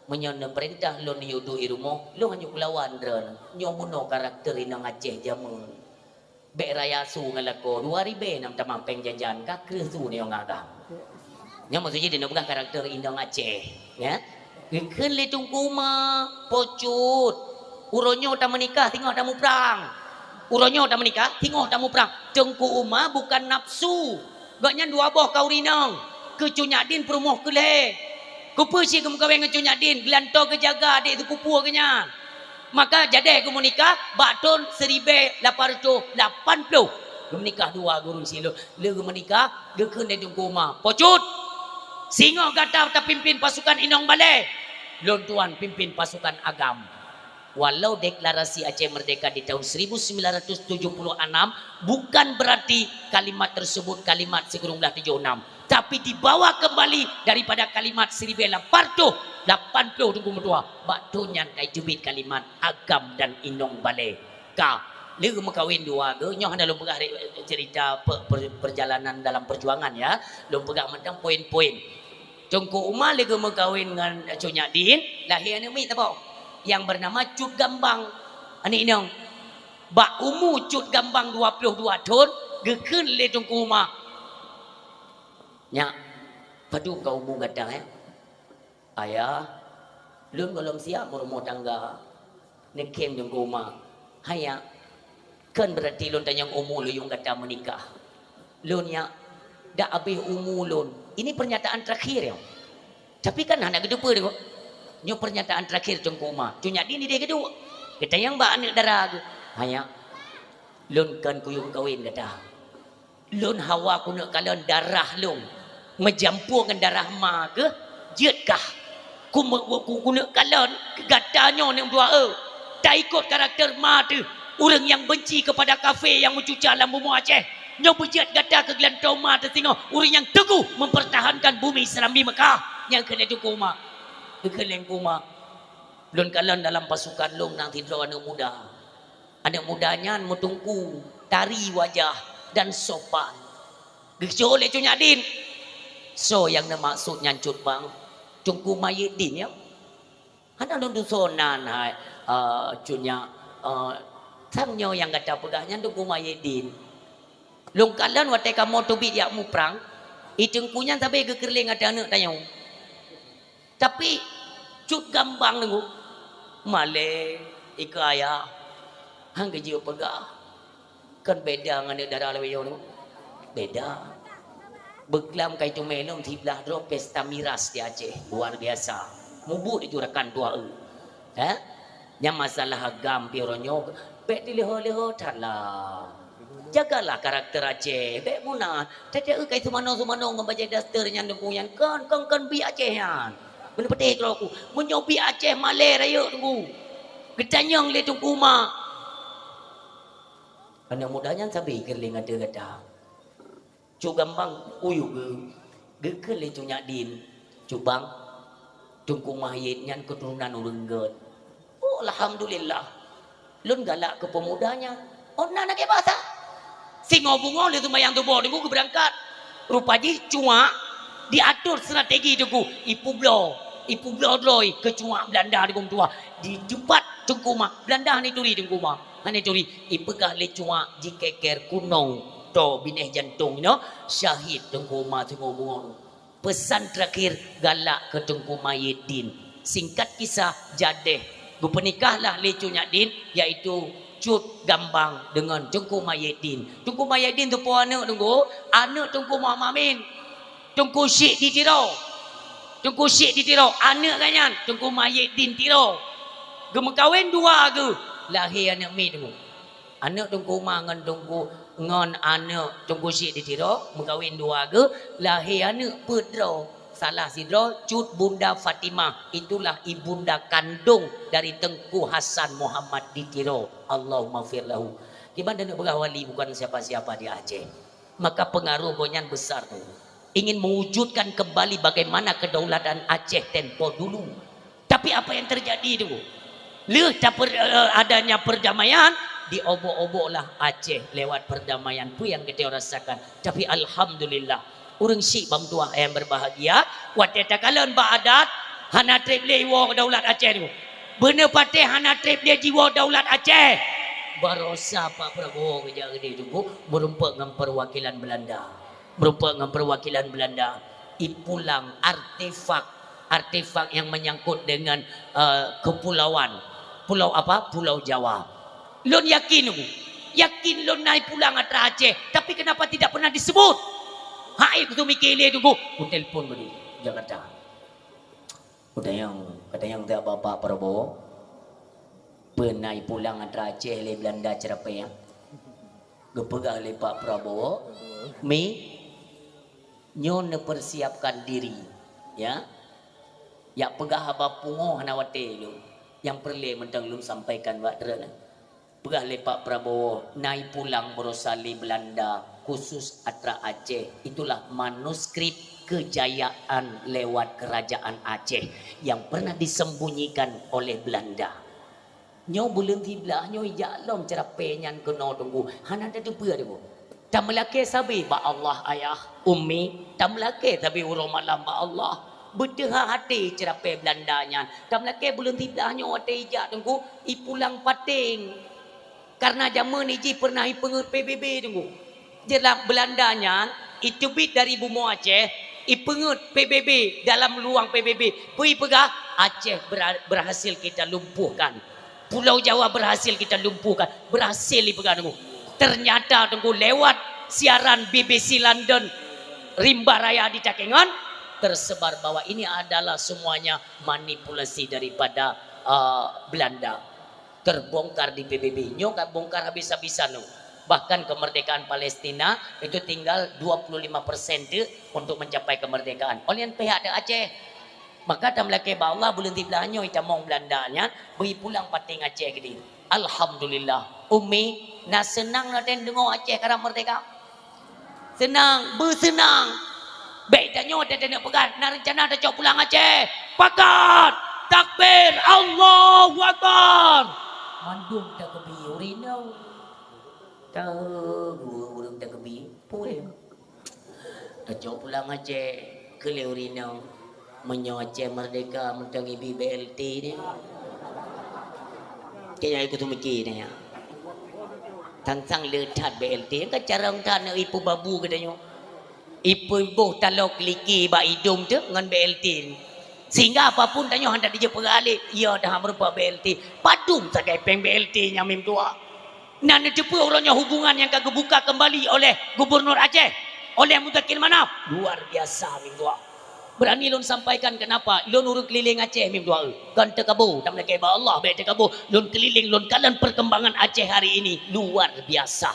Meunyoe neupeurintah lôn neuyue duek i rumoh, lôn hana jeuet keu lawan droeneuh. Nyoe meunoe karakter inong Aceh jameun. Bèk raya su ngon lakoe, dua ribèe nam tamah pèng jajan, ka kreueh su neuyue ngon agam." Nyan maksud jih di neupeugah karakter inong Aceh, ya. Geukheun lé Teungku Uma, "Po Cut, uroe nyoe tameunikah, singoh tamuprang. Uroe nyoe tameunikah, singoh tamuprang." Teungku Uma bukan nafsu. Gobnyan dua boh ka ureueng inong. Keu Cut Nyak Din peurumoh keu lhèe. Keupeue cit geumeukawen ngon Cut Nyak Din, geulantoe geujaga adék sepupu geuh nyan. Maka jadèh geumeunikah bak thôn siribèe lapan reutôh lapan ploh. Geumeunikah dua gurèe silot. Lheueh geumeunikah, geukheun lé Teungku Uma, "Po Cut, singoh gata tapimpin pasukan inong balèe, lôn tuan pimpin pasukan agam." Walau deklarasi Aceh Merdeka di tahun seribu sembilan ratus tujuh puluh enam, bukan berarti kalimat tersebut kalimat sikureueng blaih tujoh enam. Tapi dibawa kembali daripada kalimat siribèe lapan reutôh lapan ploh Teungku meutuah. Bak thôn nyan ka jiteubiet kalimat agam dan inong balèe. Ka lheueh geumeukawen dua geuh, nyoe hana lôn peugah cerita pe-, per-, perjalanan dalam perjuangan, ya. Lôn peugah mantong poin-poin. Teungku Uma lheueh geumeukawen ngon Cut Nyak Din, lahé aneuk miet saboh nyang bernama Cut Gambang, aneuk inong. Bak umu Cut Gambang dua ploh dua thôn, geukheun lé Teungku Uma, "Nyak, padum ka umu gata, eh?" "Ayah, lôn gohlom siap meurumoh tangga." Neukhém Teungku Uma, "Hai Nyak, kon berarti lôn tanyong umu lôn yuem gata meunikah. Lôn, Nyak, dak abéh umu lôn." Ini pernyataan terakhir, ya. Tapi kan hana geuteupeue deungoe. Nyoe pernyataan terakhir Teungku Uma. Cut Nyak Din idéh geuduek. Geutanyong bak aneuk dara geuh, "Hai Nyak, lôn kon kuyue kawen gata. Lôn hawa keuneuk kalon darah lôn meujampôh ngon darah ma geuh, jeuet kah? Ku-, ku-, keuneuk kalon gata nyoe aneuk dua, eh, taikot karakter ma teuh, ureueng nyang benci kepada kafé nyang meucuca lam bumoe Aceh. Nyoe beujeuet gata keu geulantoe ma teuh singoh, ureueng nyang teuguh mempertahankan bumi Serambi Mekah." Nyan kheun lé Teungku Uma. Geukheun lé Teungku Uma, "Lôn kalon dalam pasukan lôn na sidroe aneuk muda. Aneuk muda nyan meuteungku, tari wajah, dan sopan." Geujok lé Cut Nyak Din, "Soe nyang neumaksud nyan Cut Bang?" "Teungku Mahyidin, ya." "Hana lôn tusoe nan hai, eh, Cut Nyak, eh, sang nyoe nyang gata peugah nyan Teungku Mahyidin. Lôn kalon watèe kamoe teubiet jak muprang, i teungku nyan sabé geukeureuleng ateueh aneuk tanyoe. Tapi Cut Gambang nyoe malèe ikeue ayah, han geujeuet peugah. Kon beda ngon aneuk dara lawét nyoe, beda. Beuklam kai teumé lom siblaih droe pesta miras di Aceh, luar biasa. Mubuet itu rakan tuha, eh. Nyan masalah agam pih uroe nyoe, bèk dileuho-leuho that lah. Jagalah karakter Aceh, bèk muna. Teuteuk kai seumanoe-seumanoe ngon bajèe daster nyan Teungku nyan, kon, kon, kon biek Aceh nyan. Beuneupeudeh keudroe ku, meunyoe biek Aceh malèe rayeuk Teungku. Geutanyong lé Teungku Uma. Aneuk muda nyan sabé geukeureuleng ateueh gata. Cut Gambang uyuek geu-, geukheun lé Cut Nyak Din, "Cut Bang, Teungku Mahyidin nyan keuturonan ureueng göt." "Oh, alhamdulillah. Lôn galak keu peumuda nyan." Oh, na lagèe basa. Singoh beungoh lheueh seumayang suboh Teungku geubeurangkat. Rupa jih cuak diatur strategi Teungku, ipeubloe. Ipeubloe-bloe keu cuak Beulanda di Gomtoa. Di teumpat Teungku Uma, Beulanda hana turi Teungku Uma. Hana turi. Ipeugah lé cuak jikeker kunong toe binéh jantong inoe, syahid Teungku Uma singoh bungong. Pesan terakhir galak keu Teungku Mahyidin. Singkat kisah, jadeh geupeunikahlah lé Cut Nyak Din, yaitu Cut Gambang deungon Teungku Mahyidin. Teungku Mahyidin teupeue aneuk Teungku? Aneuk Teungku Muhammad Amin. Teungku Syik di Tiro. Teungku Syik di Tiro, aneuk geuh nyan, Teungku Mahyidin Tiro. Geumeukawen dua geuh, lahé aneuk miet Teungku. Aneuk Teungku Uma ngon Teungku, ngon aneuk Teungku Syik di Tiro, meukawen dua geuh, lahé aneuk peuet droe. Salah sidroe Cut Bunda Fatimah, itulah ibunda kandong dari Teungku Hasan Muhammad di Tiro. Allahumma fir lahu. Kiban dan peugah wali bukan siapa-siapa di Aceh. Maka pengaruh gobnyan besar tu. Ingin mewujudkan kembali bagaimana kedaulatan Aceh tempo dulu. Tapi apa yang terjadi tu? Lheueh taper-, eh, adanya perdamaian, diobok-oboklah Aceh lewat perdamaian. Peue nyang geutanyoe rasakan? Tapi alhamdulillah, ureuëng syik bak meutuah nyang berbahagia, watée takalon bak adat, hana treb lé iwoe daulat Aceh tu. Beuneupatéh hana treb lé jiwoe daulat Aceh. Barosa Pak Prabowo geujak keudeh Teungku, meurumpok ngon perwakilan Belanda. Meurumpok ngon perwakilan Belanda, ipulang artefak, artefak yang menyangkut dengan, eh, kepulauan. Pulau apa? Pulau Jawa. Lôn yakin, yakin lôn na ipulang atra Aceh, tapi kenapa tidak pernah disebut? Hai, beutôi miké lé Teungku. Kutelepon balik Jakarta. Kutanyong, kutanyong teuh Bapak Prabowo, peue na ipulang atra Aceh lé Belanda Ceurapee? Geupeugah lé Pak Prabowo, "Mi, nyoe neupersiapkan diri, ya. Jak peugah haba pungoh hana watée lôn. Nyang peureulée mantong lôn sampaikan bak droeneuh." Peugah lé Pak Prabowo, na ipulang barosa lé Belanda khusus atra Aceh, itulah manuskrip kejayaan lewat kerajaan Aceh yang pernah disembunyikan oleh Belanda. Nyoe buleuen siblaih nyoe ijak lom Ceurapee nyan keunoe Teungku, hana tateupeue Teungku. Tameulakée sabe bak Allah Ayah, Ummi, tameulakée sabe uroe malam bak Allah. Beuteuha até Ceurapee Belanda nyan. Tameulakée buleuen siblaih nyoe watée ijak Teungku, ipulang pateng. Karena jameun jih pernah ipeungeut P B B Teungku. Jeulaih Belanda nyan iteubiet dari bumoe Aceh, ipeungeut P B B dalam luang P B B. Peue ipeugah? Aceh bera-, berhasil kita lumpuhkan. Pulau Jawa berhasil kita lumpuhkan. Berhasil ipeugah Teungku. Ternyata Teungku lewat siaran B B C London, Rimba Raya di Takengon, tersebar bahwa ini adalah semuanya manipulasi daripada, uh, Belanda. Terbongkar di P B B. Nyoe ka bongkar habis-habisan tu. Bahkan kemerdekaan Palestina itu tinggal dua puluh lima persen teuk untuk mencapai kemerdekaan. Oleh nyan pihak di Aceh. Maka tameulakée bak Allah buleuen siblaih nyoe itamong Belanda nyan bri pulang pateng Aceh keudeh. Alhamdulillah. Ummi, na seunang na teudeungoe Aceh karab merdeka? Seunang, beuseunang. Bék tanyoe teudeungoe peugah na reuncana tacok pulang Aceh. Pakat! Takbir! Allahu Akbar! Mandum takbir ureueng inong. Tahu ureueng takbir. Puléh. Tacok pulang Aceh keu lé ureueng inong. Meunyoe Aceh merdeka mantong ibi B L T ni. Kayai kuteumiki nyan. Tantang le that B L T ka carông that na ipeubabu geutanyoe. Ipeuboh talok liki bak idong teuk ngon B L T. Sehingga apapun tanyoe hana dijeuet peugah alek, iya dah meurupa B L T. Padum sagai péng B L T nyang mim tuha. Na neuteupeue uroe nyoe hubungan nyang ka geubuka keumbali oleh Gubernur Aceh, oleh Muzakir Manaf? Luar biasa mim tuha. Berani lôn sampaikan keunapa? Lôn ureueng keulileng Aceh mim tuha. Kon teukabo, tameulakée bak Allah bék teukabo. Lôn keulileng, lôn kalon perkembangan Aceh hari ini. Luar biasa.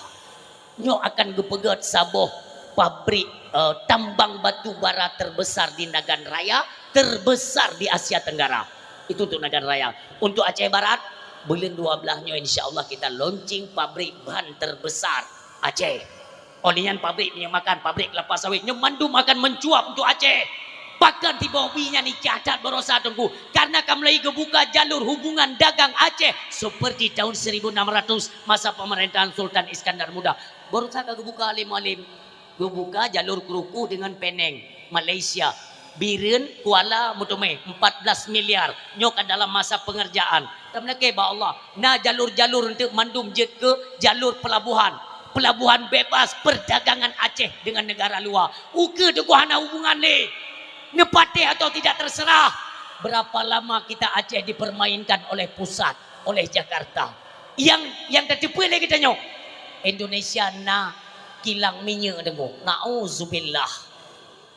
Nyoe akan geupeugét saboh pabrik, eh, tambang batu bara terbesar di Nagan Raya, terbesar di Asia Tenggara. Itu untuk Nagan Raya. Untuk Aceh Barat, buleuen dua belas nyoe insya Allah kita launching pabrik ban terbesar Aceh. Oleh nyan pabrik minyeuk makan, pabrik kelapa sawit, nyoe mandum akan mencuap untuk Aceh. Pakon tiboh bi nyan icah that barosa Teungku, karena ka mulai geubuka jalur hubungan dagang Aceh seperti tahun seribu enam ratus masa pemerintahan Sultan Iskandar Muda. Barosa ka geubuka alim-alim, geubuka jalur kruku dengan Penang, Malaysia. Bireuen, Kuala, meuteumé empat belas miliar. Nyoe ka dalam masa pengerjaan. Tameulakée bak Allah, na jalur-jalur untuk mandum jeuet keu jalur pelabuhan. Pelabuhan bebas perdagangan Aceh dengan negara luar. Ukeue Teungku hana hubungan lé. Neupatéh atau tidak terserah. Berapa lama kita Aceh dipermainkan oleh pusat, oleh Jakarta. Yang, yang tateupeue lé geutanyoe, Indonesia na kilang minyeuk Teungku. Nauzubillah.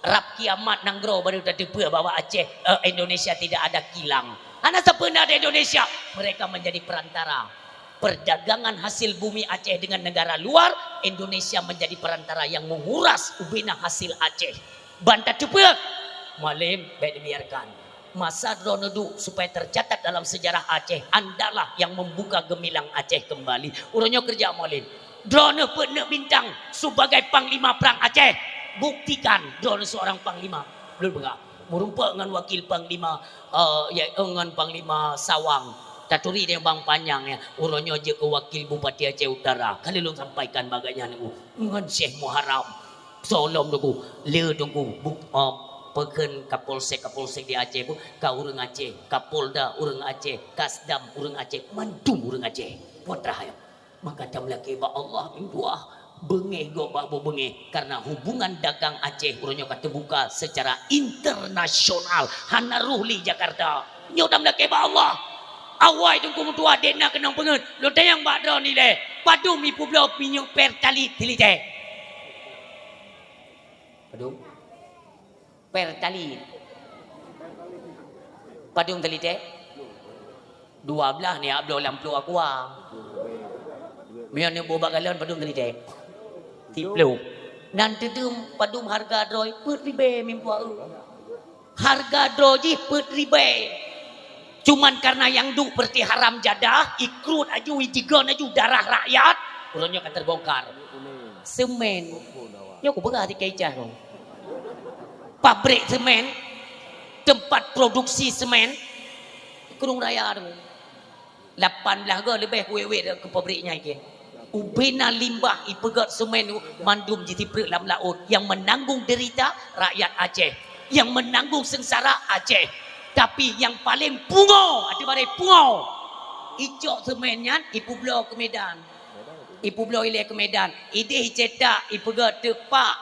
Rab kiamat nanggroe baru tateupeue bahwa Aceh, eh, Indonesia tidak ada kilang. Hana sapeue na di Indonesia. Mereka menjadi perantara. Perdagangan hasil bumi Aceh dengan negara luar, Indonesia menjadi perantara yang menguras ubena hasil Aceh. Ban tateupeue, Mualem, bék dibiarkan. Masa droeneuh duek supaya tercatat dalam sejarah Aceh, andalah yang membuka gemilang Aceh kembali. Uroe nyoe keureuja Mualem. Droeneuh peuet neuk bintang sebagai panglima perang Aceh. Buktikan droeneuh seorang panglima. Lôn peugah, meurumpok ngon wakil panglima, eh, ya, eh, ngon panglima Sawang. Taturi dia Bang Panyang ya. Uroe nyoe jeuet keu wakil Bupati Aceh Utara. Ka lheueh lôn sampaikan bak gobnyan ngon Syekh Muharram. Soe lom Teungku, le Teungku, bu-, eh, peukheun Kapolsek-Kapolsek di Aceh pun ka ureuëng Aceh, Kapolda ureuëng Aceh, Kasdam ureuëng Aceh, mandum ureuëng Aceh. Putra ya. Maka tameulakée bak Allah meudoá, beungéh gob bak buet beungéh, karena hubungan dagang Aceh uroe nyoe ka teubuka secara internasional, hana rhoh lé Jakarta. Nyoe tameulakée bak Allah. Awai Teungku meutuah dek na keunong peungeut, lôn tanyong bak droeneuh ilée, padum ipeubloe minyeuk Pertalite tilitée? Padum? Pertalite. Padum talite? Dua blaih ni abloe lam pluek Aqua. Meunyoe neuboh bak galon padum talite? Siplôh. Nan teudeum padum hareuga droe? Peuet ribée meumpua eu. Hareuga droe jih peuet ribée. Cuman karena nyang duek peureute haram jadah, ikruet aju, ijigon aju darah rakyat, uroe nyoe ka teubongkar. Semen. Nyoe kupeugah di Kecah tu. Pabrik semen, tempat produksi semen, Krueng Raya tu. Lapan blaih go leubeh kuwét-wét keu pabrik nyan keu. Ubena limbah ipeugét semen tu mandum jitiprek lam laôt, yang menanggung derita rakyat Aceh, yang menanggung sengsara Aceh. Tapi yang paling pungo, ateueh baré pungo, icok semen nyan ipeubloe keu Medan. Ipeubloe ilée keu Medan. Ideh icetak, ipeugét teuk pak.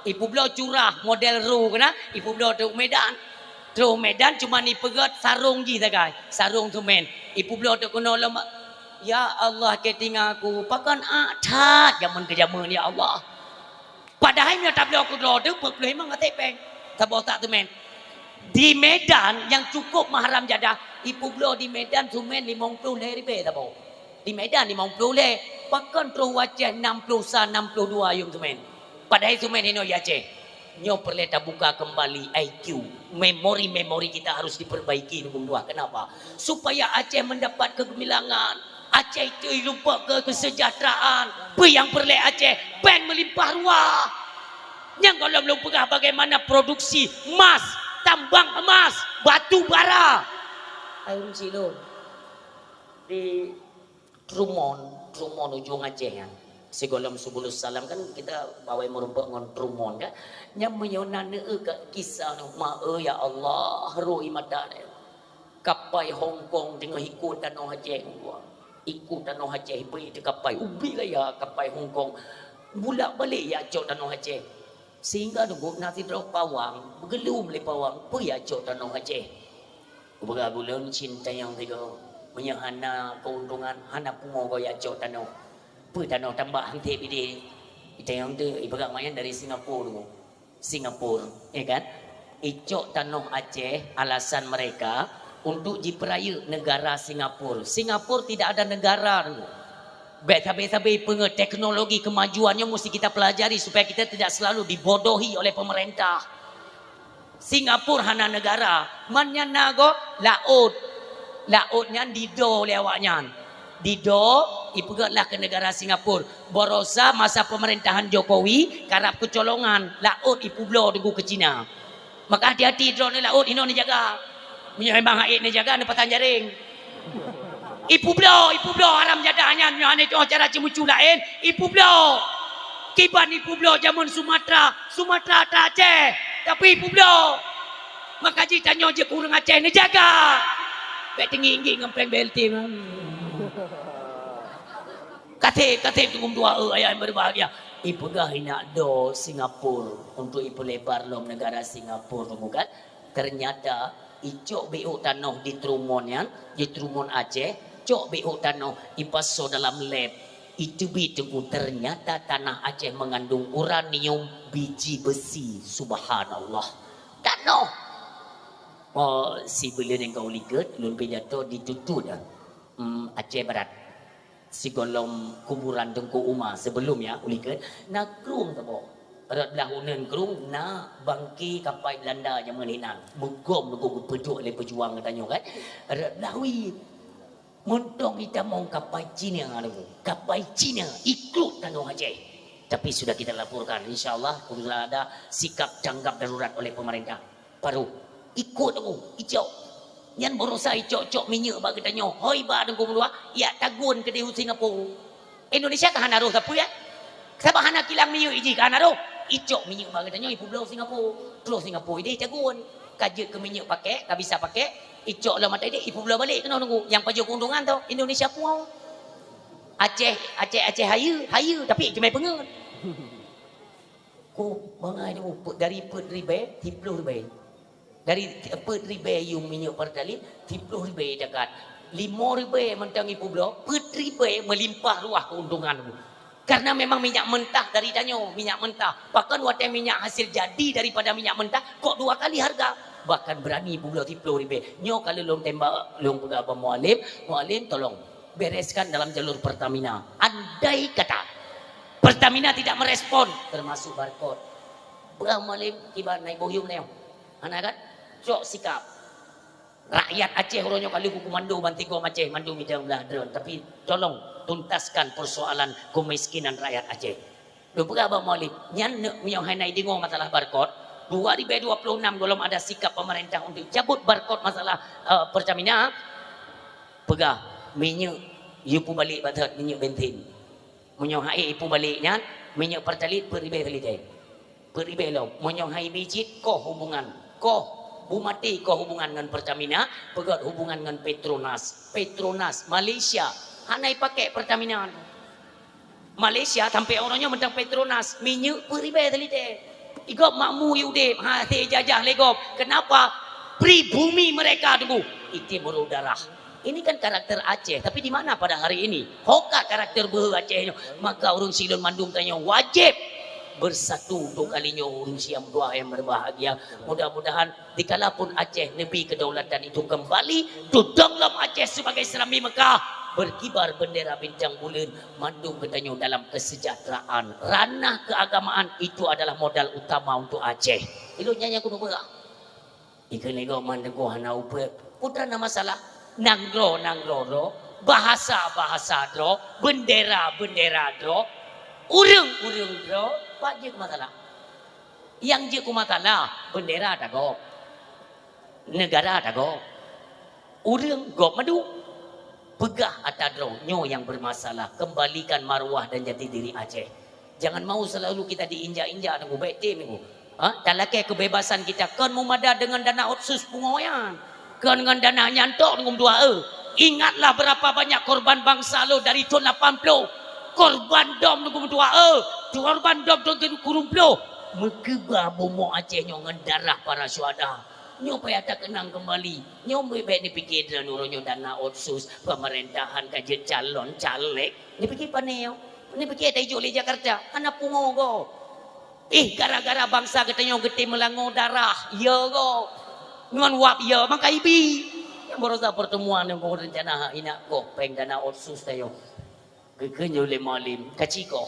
Ipeubloe curah model ru keunan, ipeubloe teuk Medan. Troh Medan cuma ipeugét sarong jih sagai, sarong semen. Ipeubloe teuk keunoe lom. Ya Allah, keu tinga ku, pakon ak that jameun keu jameun, ya Allah. Padahai meunyoe tabloe keudroe teuh peuet ploh limong até péng saboh sak semen. Di Medan nyang cukup meuharam jadah, ipeubloe di Medan semen limong ploh lhée ribée saboh. Di Medan limong ploh lhée, pakon troh u Aceh nam ploh sa, nam ploh dua yuem semen. Padahai semen inoe di Aceh. Nyoe peureulée tabuka keumbali I Q, memori-memori kita harus diperbaiki, Teungku meutuah. Kenapa? Supaya Aceh mendapat kegemilangan, Aceh itu lumpok ke kesejahteraan. Peue nyang peureulée Aceh? Péng meulimpah ruah. Nyang gohlom lôn peugah bagaimana produksi emas, tambang emas, batu bara. Hai ureuëng Silom. Di Trumon, Trumon ujong Aceh nyan. Sigohlom Subulus Salam kan kita bawai meurumpok ngon Trumon kan. Nyang meunyoe na neueu ka kisah nyoe, ma, eh, ya Allah, rhoi mata deh. Kapai Hong Kong teungoh ikot tanoh Aceh. Ikot tanoh Aceh, bri teuh kapai. Ubit gaya kapai Hong Kong. Bulak-balik ya cok tanoh Aceh. Sehingga Teungku na sidroe pawang, beugeulom lé pawang, peue ya cok tanoh Aceh. Kupeugah ulôn cit tanyong sigoe, meunyoe hana keuntungan, hana pungo goe ya cok tanoh. Peue tanoh tambah hanté bidé. Itanyong teuh, ipeugah manyang dari Singapura Teungku. Singapura, ya kan? Icok tanoh Aceh, alasan mereka untuk jipeurayeuk negara Singapura. Singapura tidak ada negara Teungku. Bék sabe-sabe peungeut teknologi kemajuan nyoe musti kita pelajari supaya kita tidak selalu dibodohi oleh pemerintah. Singapura hana negara, man nyan na gob laôt. Laôt nyan dido lé awaknyan. Dido, ipeugét lah keu negara Singapura. Barosa masa pemerintahan Jokowi, karab keucolongan, laôt ipeubloe Teungku keu Cina. Maka hati-hati droeneuh laôt inoe neujaga. Meunyoe memang hait neujaga, neupasang jaréng. Ipeubloe, ipeubloe haram jadah nyan, nyoe hana tu'oh cara ceumeucue laén, ipeubloe. Kiban ipeubloe jameun Sumatra, Sumatra atra Aceh, tapi ipeubloe. Maka jih tanyoe jeuet keu ureuëng Aceh neujaga. Bék teungieng-ngieng ngon péng B L T. Kaseb, kaseb teungku dua, eh, ayah yang berbahagia. Ipeugah inak do Singapura untuk ipeulebar lom negara Singapura tu bukan. Ternyata icok biuk tanoh di Truman nyan, di Truman Aceh, cok biuk tanoh ipasoe dalam lab. Iteubiet teungku, ternyata tanah Aceh mengandung uranium biji besi. Subhanallah. Tanoh. Oh, sibuleuen nyang ka u likot, lôn pidato di Tutut, ah. Hmm, Aceh Barat. Sigohlom kuburan Teungku Umar sebelum ya, u likot. Na krueng teuboh. Rot blah uneuen krueng, na bangke kapai Belanda jameun hinan. Meugom teungku geupeujok lé peujuang geutanyoe kan. Rot blah wie. Muntong itamong kapai Cina lalu. Kapai Cina ikot tanoh Aceh. Tapi sudah kita laporkan, insya Allah, kalau ada sikap tanggap darurat oleh pemerintah. Baru ikot teungku, icok. Nyan barosa icok-cok minyeuk bak geutanyoe. Hoi ba teungku meuluwa, yak tagun keudeh u Singapura. Indonesia ka hana roh sapeue, ya? Sabab hana kilang minyeuk iji ka hana roh. Icok minyeuk bak geutanyoe, ipeubloe Singapura. Troh Singapura ideh tagun. Ka jeuet keu minyeuk pakai, ka bisa pakai. Icok lom ata ideh, ipeubloe balek keunoe teungku. Nyang pajoh keuntungan tau, Indonesia puoh. Aceh, Aceh, Aceh hayeue, hayeue, tapi jeuet peungeut. Ku bangai teungku, dari peuet ribèe, siplôh ribèe. Dari peuet ribèe yum minyeuk Pertalite, siplôh ribèe zakat. Lima ribèe mantong ipeubloe, peuet ribèe meulimpah ruah keuntungan. Karena memang minyak mentah dari tanyoe, minyak mentah. Pakon watèe minyak hasil jadi daripada minyak mentah, kok dua kali harga. Bahkan berani ipeubloe siplôh ribèe. Nyoe ka lheueh lôn tembak, lôn peugah bak Mualem, Mualem tolong bereskan dalam jalur Pertamina. Andai kata Pertamina tidak merespon, termasuk Barcode. Bah Mualem kiban naik boh yum nyoe. Hana kan? Cok sikap. Rakyat Aceh uroe nyoe ka lheueh kukomando bantigom Aceh mandum idang blah droe. Tapi tolong tuntaskan persoalan kemiskinan rakyat Aceh. Lôn peugah bak Mualem, nyan neuk meunyoe hana ideungoe masalah Barcode, dua ribèe dua puluh enam gohlom ada sikap pemerintah untuk cabut Barcode masalah, eh, Pertamina, peugah minyeuk yue peubalek bak that minyeuk bensin. Meunyoe hana ipeubalik nyan, minyeuk Pertalite peuet ribèe talité. Peuet ribèe lom. Meunyoe hana ibi cit, koh hubungan. Koh bu maté koh hubungan ngon Pertamina, peugöt hubungan ngon Petronas. Petronas, Malaysia, hana ipakék Pertamina. Malaysia sampoe uroe nyoe mantong Petronas, minyeuk peuet ribèe talité. Igob makmu udép, hase jajah lé gob. Kenapa? Pribumi mereka dulu. Itu baru darah. Ini kan karakter Aceh, tapi di mana pada hari ini? Ho ka karakter beuhe Aceh nyoe. Maka ureuëng sidroe mandum tanyoe wajéb bersatu untuk kali nyoe ureuëng siam dua yang berbahagia. Mudah-mudahan dikala pun Aceh neubi kedaulatan itu kembali, tudong lom Aceh sebagai Serambi Mekah, berkibar bendera bintang buleuen, mandum geutanyoe dalam kesejahteraan. Ranah keagamaan itu adalah modal utama untuk Aceh. Ilôn nyan nyang keuneuk peugah. Ikheun lé gob man teungku hana upeuet. Peue na masalah? Nanggroe, nanggroe droe, bahasa, bahasa droe, bendera, bendera droe, ureuëng, ureuëng droe, pat jeuet masalah. Nyang jeuet keu masalah, bendera tagob. Negara tagob. Ureuëng gob mandum. Peugah ata droe, nyoe nyang bermasalah. Kembalikan marwah dan jati diri Aceh. Jangan mau selalu kita diinjak-injak, teungku, baik tem, teungku. Ha? Talakée kebebasan kita kon meumada dengan dana otsus pungo nyan. Kon ngon dana nyan tok, teungku, dua e. Ingatlah berapa banyak korban bangsa lo dari thon lapan ploh. Korban dom, teungku, dua e. Korban dom thon kureueng ploh. Meukeubah bumoe Aceh nyoe ngon darah para syuhada. Nyoe payah takeunang keumbali. Nyoe bèk, bèk neupike droeneuh uroe nyoe dana otsus, pemerintahan ka jeuet calon caleg. Neupike pane nyoe? Neupike taijok lé Jakarta? Hana pungo gob. Eh, gara-gara bansa geutanyoe geutem meulango darah, ya gob. Ngon wab ya, maka ibi. Nyang barosa pertemuan nyang rencana inak gob péng dana otsus tanyoe. Geukheun nyoe lé Mualem, kaci gob.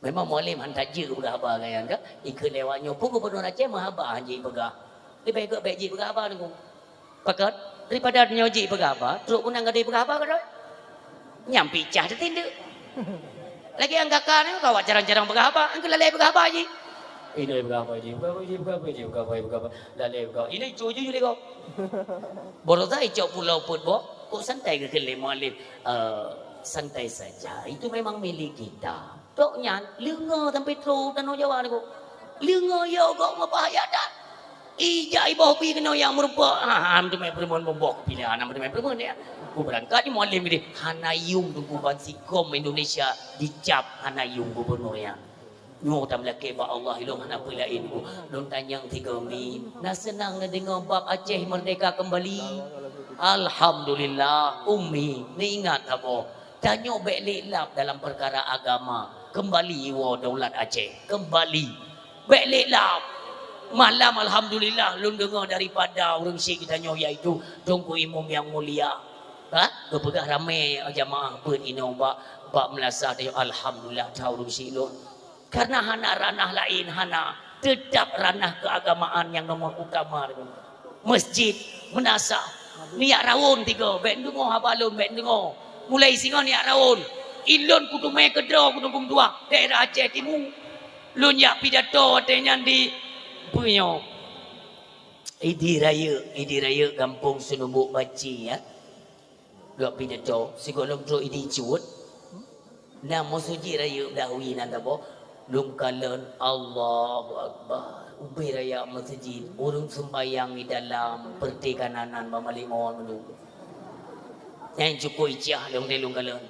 Memang Mualem han tajeuet peugah haba gaya ka. Ikheun lé awak nyoe, peue gubernur Aceh meuhaba han jeuet peugah. Leubeh gét bèk jeuet peugah haba teungku. Pakon? Daripada nyoe jeuet peugah haba, trok keunan gadôh peugah haba keudroe. Nyang picah teutindeuk. Lagèe nyang gaka nyoe, ka awak jarang-jarang peugah haba, angkeu lalè peugah haba jih. Ini peugah haba jih, peugah haba jih, peugah haba jih, peugah haba jih, peugah haba. Lalè peugah. Ini cucu jih lé gob. Barosa icok pulo peuet boh, kok santai geukheun lé Mualem. Eh, santai saja, itu memang milik kita. Tok nyan, leungoe sampai trok tanoh Jawa nyoe. Leungoe ya gob meubahaya that. Ijak iboh bi keunoe nyang meurumpok, ha, ha, meuteumé peureumeun, boh kupilah, hana meuteumé peureumeun, ya. Kubeurangkat di Mualem geude, hana yuem Teungku ban sigom Indonesia dicap, hana yuem gubernur nyan. Nyoe tameulakée bak Allah, ilôn hana peue laén, Teungku. Lôn tanyong sigoe mi, na seunang neudeungoe bab Aceh merdeka kembali? Alhamdulillah, Umi, neuingat saboh. Tanyoe bék lé lap dalam peukara agama. Kembali iwoe daulat Aceh. Kembali. Bék lé lap. Malam, alhamdulillah, lôn deungoe daripada ureuëng syik geutanyoe, yaitu Teungku Imum nyang mulia. Ha? Geupeugah ramé jamaah beuet inoe bak, bak meulasah tanyoe, alhamdulillah, that ureuëng syik lôn. Karena hana ranah laén, hana. Teutap ranah keuagamaan nyang nomor utama. Masjid, meunasah, neujak rawon tiga, bék neudeungoe haba lôn, bék neudeungoe. Mulai singoh neujak rawon. Ilôn kuteumé keudroe keuneuk meutuah daerah Aceh Timu. Lôn jak pidato watée nyan di, peue nyoe, Idi Rayeuk, Idi Rayeuk gampông Seunumbuk Baci, ya. Lôn pidato, sigohlom trok Idi Cut, na meuseujid rayeuk Dawi nan saboh, lôn kalon, Allahu Akbar. Ubé raya meuseujid, ureuëng seumbayang di dalam, peureuté kananan bak malimon meunurot. Nyang cukôp iciah lôn, lôn kalon.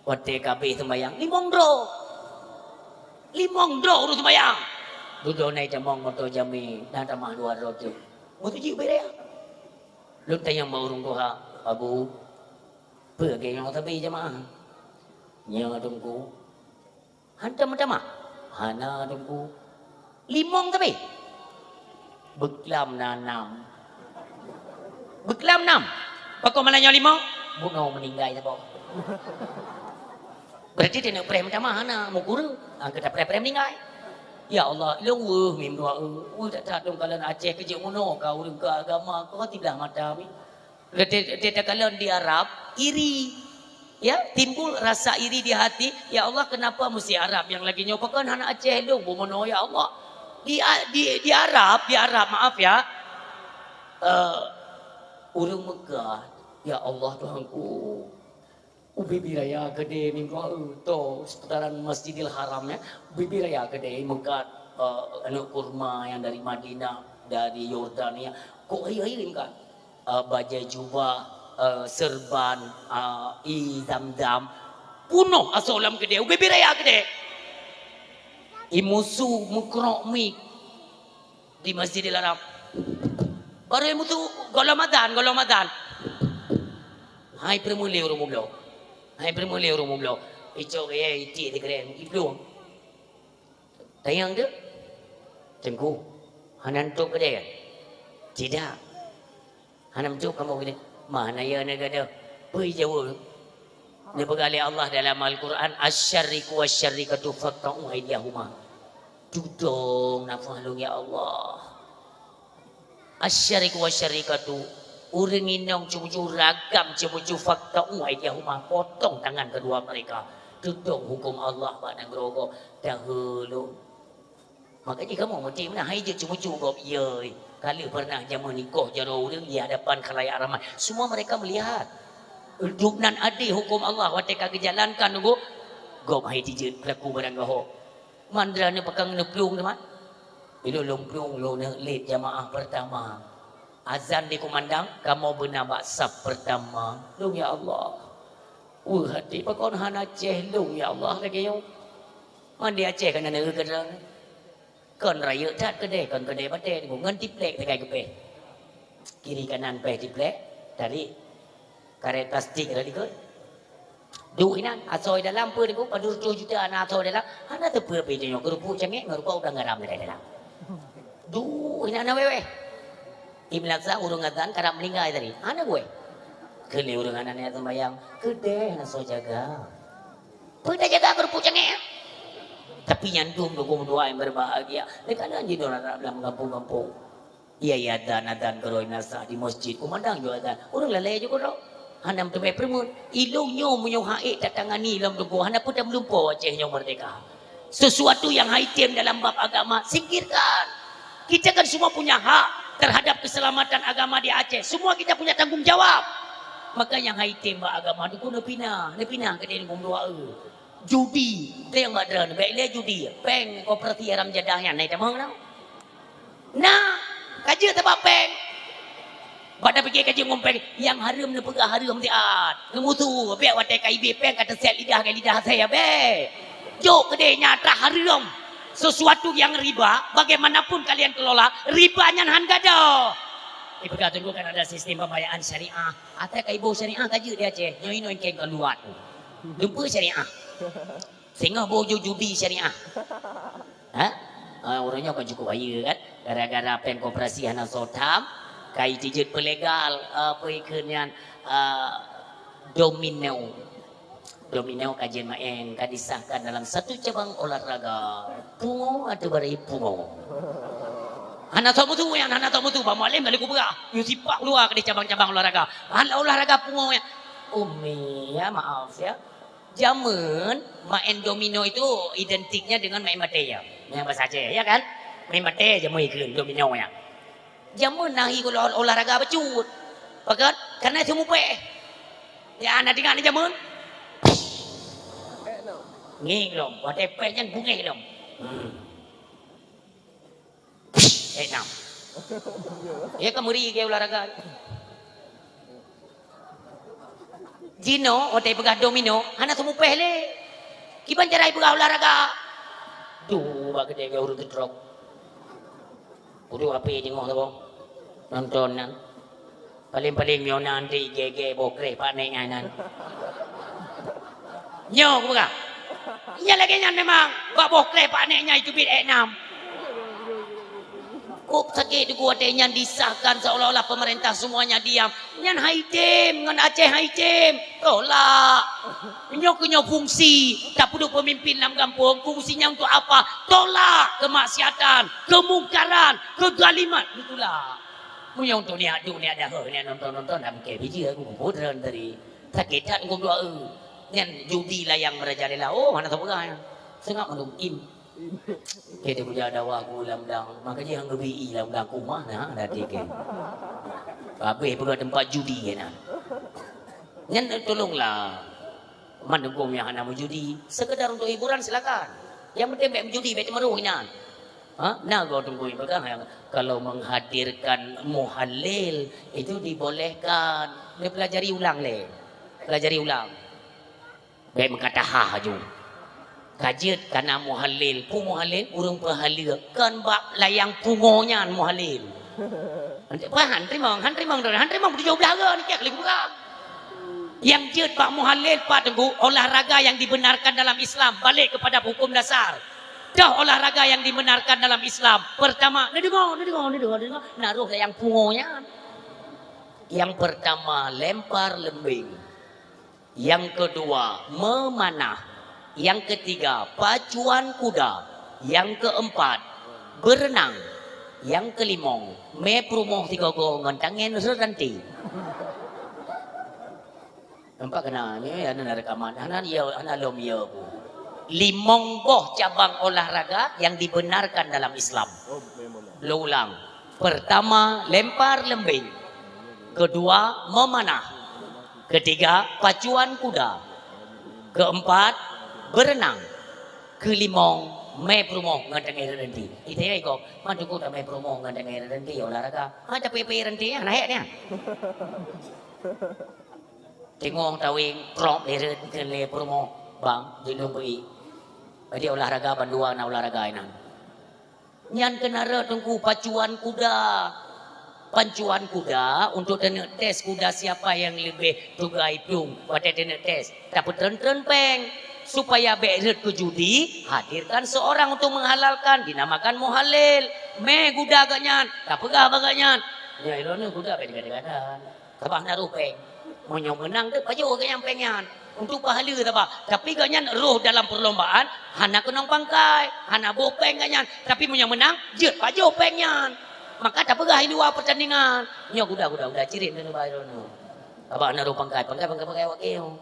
Watée ka abéh seumbayang, limong droe. Limong droe ureuëng seumbayang. Dudoe na itamong moto jamé, na tamah dua droe teuh. Meuseujid ubé raya. Lôn tanyong bak ureuëng tuha, "Abu, peue lagée nyoe sabe jamaah?" "Nyoe, Teungku." "Hantom meutamah?" "Hana, Teungku." "Limong sabe?" "Beuklam na nam." "Beuklam nam? Pakon malam nyoe limong?" "Bunoe meuninggai saboh." "Berarti taneuk preh meutamah hana, meukureueng. Angkeuta preh-preh meuninggai." Ya Allah, lôn weueh mim dua eu. Weueh that-that lôn kalon Aceh keujeuet meunoe ka ureuëng keu agama, ka tiblah mata mi. Ketika kalon di Arab, iri. Ya, timbul rasa iri di hati. Ya Allah, kenapa mesti Arab yang lagi nyoe? Pakon hana Aceh lôn bumono, ya Allah. Di, di, di Arab, di Arab, maaf ya. Uh, ureuëng Mekah, ya Allah Tuhanku. Ubé-bé raya keudeh minggu to seputaran Masjidil Haram ya. Ubé-bé raya keudeh meukat uh, aneuk kurma yang dari Madinah, dari Yordania. Kok hari-hari meukat? Uh, bajai jubah, uh, serban, uh, i zam-zam. Punoh asoe lam keudeh, ubé-bé raya keudeh. I musu meukrok mi di Masjidil Haram. Baru i musu gohlom azan, gohlom azan. Hai peureumeulé ureuëng mubloe. Hai peureumeulé ureuëng mubloe. Icok gaya itik di keren, ibloe. Tanyong tu, "Teungku, hana neutôp keudè kan?" "Tidak." "Hana neutôp kamoe keudè?" "Mana ya na gadoh?" Peue jaweueb? Neupeugah lé Allah dalam Al-Quran, "Asy-syarriqu wasy-syarriqatu faqta'u aidiyahuma." Tudong nafah lôn ya Allah. Asy-syarriqu wasy-syarriqatu, ureuëng inong ceumucu ragam ceumucu, faqta'u aidiyahuma, potong tangan kedua mereka. Tudong hukum Allah bak nanggroe gob, dahulu. Makanya kamu mesti mana hai je ceumucu gob, yoi. Kalau pernah jameun nikoh jaroe ureuëng di hadapan khalayak ramai, semua mereka melihat. Untuk nan adil hukum Allah watée ka geujalankan nunggu gob hai tijeuet pelaku barang gahok. Mandra ni pakang neuplueng teuma. Ilôn lôn plueng lôn lét jamaah pertama. Azan dikumandang, kamoe beuna bak saf pertama. Lôn ya Allah. Weueh hati pakon hana Aceh lôn ya Allah lagée nyoe. Mandé Aceh kana neueu keudroe. Kon rayeuk that keudeh, kon keudeh batée ngon tiplek sagai geupeh. Kiri kanan péh tiplek, tarik karet plastik tadi kot. Duek inan, asoe dalam peue Teungku, padum reutôh juta na asoe dalam. Hana teupeue pih tanyoe, keurupuk cangék ngon rukok udang garam sagai dalam. Duek inan na wéh-wéh. Imlaksa ureuëng azan karab meuninggai tadi. Hana wéh. Keu lé ureuëng hana niat sembahyang, keudeh hana soe jaga. Peue tajaga keurupuk cangék? Tapi nyan dum Teungku meutuah nyang berbahagia. Lé kana jidong anak dalam gampông-gampông. Iya, iya, azan, azan keudroe na sah di masjid. Kumandang jeuet azan. Ureuëng lalée jeuet keudroe. Hana meuteumé peureumeun. Ilôn nyoe meunyoe hak ék tatangani lom Teungku, hana peue tameulumpoe Aceh nyoe merdeka. Sesuatu yang haitem dalam bab agama, singkirkan. Kita kan semua punya hak terhadap keselamatan agama di Aceh. Semua kita punya tanggung jawab. Maka nyang haitem bak agama tu keuneuk pina, neupina keudeh ngon doa. Judi, teuh nyang bak droeneuh, bék lé judi. Péng koperasi haram jadah nyan, na itamong na? Na, Ka jeuet sabab péng. Bak tapike ka jeuet ngon péng, nyang hareuem neupeugah hareuem siat. Neumusu, bèk watèe ka ibèe péng ka teusèt lidah ngon lidah asèe, bèk. Jok keudéh nyang atra hareuem. Sesuatu yang riba, bagaimanapun kalian kelola, riba nyan han gadôh. Ipeugah teungku kan ada sistem pembayaran syariah. Asai ka iboh syariah ka jeuet di Aceh. Nyoe inoe keng ka luat. Dumpeue syariah. Singoh boh ju-, judi syariah. Ha? Ah, ureueng nyoe kan cukup kaya kan? Gara-gara péng koperasi hana soe tham, ka ijeuet peulegal, eh, apa ikheun nyan, eh, domino. Domino ka jeuet maén, ka disahkan dalam satu cabang olahraga. Pungo atau bari pungo. Hana soe musu nyan, hana soe musu. Bak Mualem kali kupeugah. Yue sipak keuluwa keudéh cabang-cabang olahraga. Hana olahraga pungo nyan. Umi, ya maaf ya. Jameun maén domino itu identiknya dengan maén batèe, ya. Nyang bahasa Aceh, ya kan? Maén batèe jameun ikheun domino, ya. Jameun na hi olah-, olahraga bacut. Pakon? Karena seumu péh. Ya, na teuingat ni jameun? Ngieng lom, watèe péh nyan bungéh lom. Hmm. Eh, nam. Ya, ka meuri ke olahraga. Jinoe, watèe peugah domino, hana seumu péh lé. Kiban cara ipeugah olahraga. Duh, bak keudéh ureueng geutrok. Kudu api deungoe saboh. Nonton nyan. Paléng-paléng nyoe na di gé-gé boh kreh pak nek nyan. Nyoe kupeugah. Nyang lagèe nyan memang bak boh kreh pak nek nyan itu bit enam. Kok sakét teungku watèe nyan disahkan seolah-olah pemerintah semuanya diam. Nyan hai tem, ngon Aceh hai tem. Tolak. Nyoe keuh nyoe fungsi tapeuduek pemimpin lam gampông. Fungsinya untuk apa? Tolak kemaksiatan, kemungkaran, kezaliman. Ditulak. Meunyoe untuk niat duek, niat daheuh, niat nonton-nonton, dak mungken biji aku kumpul tadi. Sakét that ngom doa. Nyan judi layang merajalela. Oh, hana sapeugah nyan. Seungap mandum im. Keu teupeujak dakwah ku lam dang, maka jih nyang geubi i lam dang kumah na, dak tikée. Habéh peugah teumpat judi na. Nyan tolonglah. Mandum nyang hana meujudi, sekedar untuk hiburan silakan. Yang penting bèk meujudi, bèk teumaroh nyan. Ha? Na goe teungku peugah yang kalau menghadirkan muhallil itu dibolehkan. Dia pelajari ulang lé. Pelajari ulang. Bèk meukata ha aju. Ka jeuet kana muhallil. Peue muhallil? Ureueng peuhaleue. Kon bak layang pungo nyan muhallil. Pahan teurimong, han teurimong, han teurimong tujoh blah go ni kek lé gura. Yang jeuet bak muhallil pat teungku, olahraga yang dibenarkan dalam Islam. Balik kepada hukum dasar. Toh olahraga yang dibenarkan dalam Islam. Pertama, neudeungoe, neudeungoe, neudeungoe, neudeungoe. Na roh layang pungo nyan. Yang pertama, lempar lembing. Yang kedua, memanah. Yang ketiga, pacuan kuda. Yang keempat, berenang. Yang kelimong, mé peurumoh sigoe-goe ngon tangen reuranté. Nampak kena, ni ada rekaman. Hana dia, hana lom ya bu. Limong boh cabang olahraga yang dibenarkan dalam Islam. Lo ulang. Pertama, lempar lembing. Kedua, memanah. Ketiga, pacuan kuda. Keempat, berenang. Kelimong, mé peurumoh ngon tangen reuranté. Ite iko, man cukup mé peurumoh ngon tangen reuranté olahraga. Ha, tapi pih reuranté ya, naik dia. Tengok taweng, prok lé reuranté lé peurumoh, bang, jilong bui. Jadi olahraga bandua na olahraga inan. Nyan keunan rot teungku pacuan kuda. Pacuan kuda untuk teuneuk tes kuda siapa yang lebih tugai plueng watèe teuneuk tes. Tapeutreun-treun péng. Supaya bèk rhot keu judi, hadirkan seorang untuk menghalalkan, dinamakan muhallil. Mé kuda geuh nyan, tapeugah bak geuh nyan. Ya, ilôn kuda bèk digadang-gadang. Sabab hana roh péng. Meunyoe meunang, deuek pajoh geuh nyan péng nyan. Untuk pahala sabab. Tapi geuh nyan roh dalam perlombaan, hana keunong pangkai, hana boh péng geuh nyan. Tapi meunyoe meunang, jeuet pajoh péng nyan. Maka tapeugah di luwa pertandingan. Nyoe kuda, kuda, kuda cirit nyoe bak droeneuh. Sabab hana roh pangkai, pangkai, pangkai, pangkai awak keuh.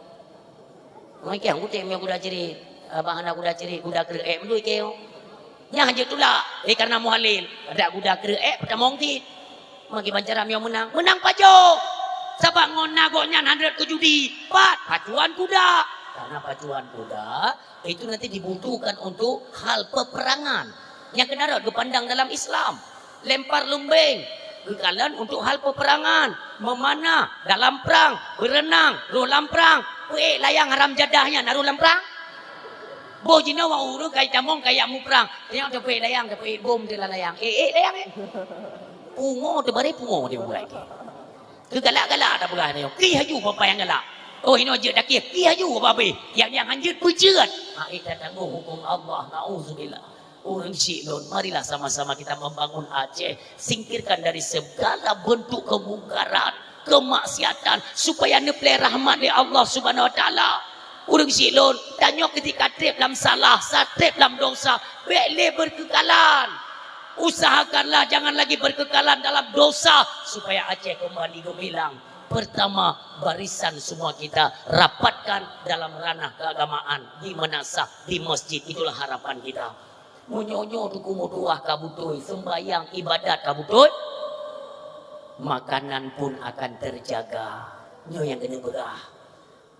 Mungkin kutem nyoe kuda cirit. Abang hana kuda cirit, kuda kreuek mandum ikeu. Nyan jeuet tulak. Eh, karena muhallil. Adak kuda kreuek, peutamong cit. Magi bancara miyueb meunang. Meunang pajoh. Sabab ngon na gobnyan han rhot keu judi. Pat, pacuan kuda. Karena pacuan kuda, itu nanti dibutuhkan untuk hal peperangan. Nyang keunan rot geupandang dalam Islam. Lempar lumbeng, geukalon untuk hal peperangan, memanah, dalam prang, berenang, rôh lam prang. Peuék layang haram jadah nyan na rôh lam prang? Boh jinoe wak ureuëng kai tamong kaya muprang. Tanyong teupeuék layang, teupeuék bom di lam layang. Ék, ék layang, ék. Pungo teubaré pungo dia buat. Keu galak-galak dah peugah nyoe, "Ki haju bapak nyang galak." Oh, inoe jeuet dakih, "Ki haju bapak abéh." Nyang, nyang hanjeuet peujeuet. Ha, eh, tatanggoh huköm Allah, naudzubillah. Ureuëng syik lôn, marilah sama-sama kita membangun Aceh. Singkirkan dari segala bentuk kemungkaran, kemaksiatan, supaya neuplé rahmat lé Allah Subhanahu Wa Taala. Ureuëng syik lôn, tanyoe ketika treb lam salah, sa treb lam dosa, bék lé berkekalan. Usahakanlah jangan lagi berkekalan dalam dosa, supaya Aceh kembali gemilang. Pertama, barisan semua kita rapatkan dalam ranah keagamaan, di meunasah, di masjid. Itulah harapan kita. Meunyoe-nyoe Teungku meutuah ka beutôi, sembahyang ibadat ka beutôi, makanan pun akan terjaga. Nyoe nyang keuneuk peugah.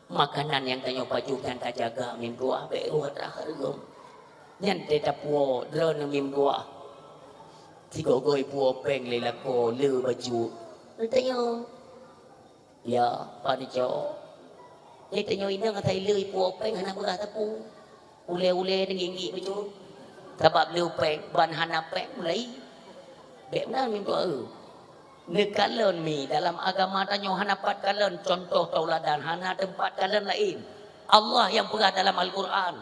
Makanan nyang tanyoe pajoh nyan tajaga, meutuah bék rôh atra hareuem. Nyan teuh tapuwoe droeneuh meutuah. Sigoe-goe puwoe péng lé lakoe le bacut. Tanyoe. Ya, Pak Nicok. Nyoe tanyoe inong asai le ipuwoe péng hana beurah teupeu. Ulée-ulée ngieng-ngieng bacut. Sabab le péng, ban hana péng mulai. Bék meunan meutuah eu. Neukalon mi dalam agama tanyoe hana pat kalon contoh tauladan, hana teumpat kalon laén. Allah nyang peugah dalam Al-Quran,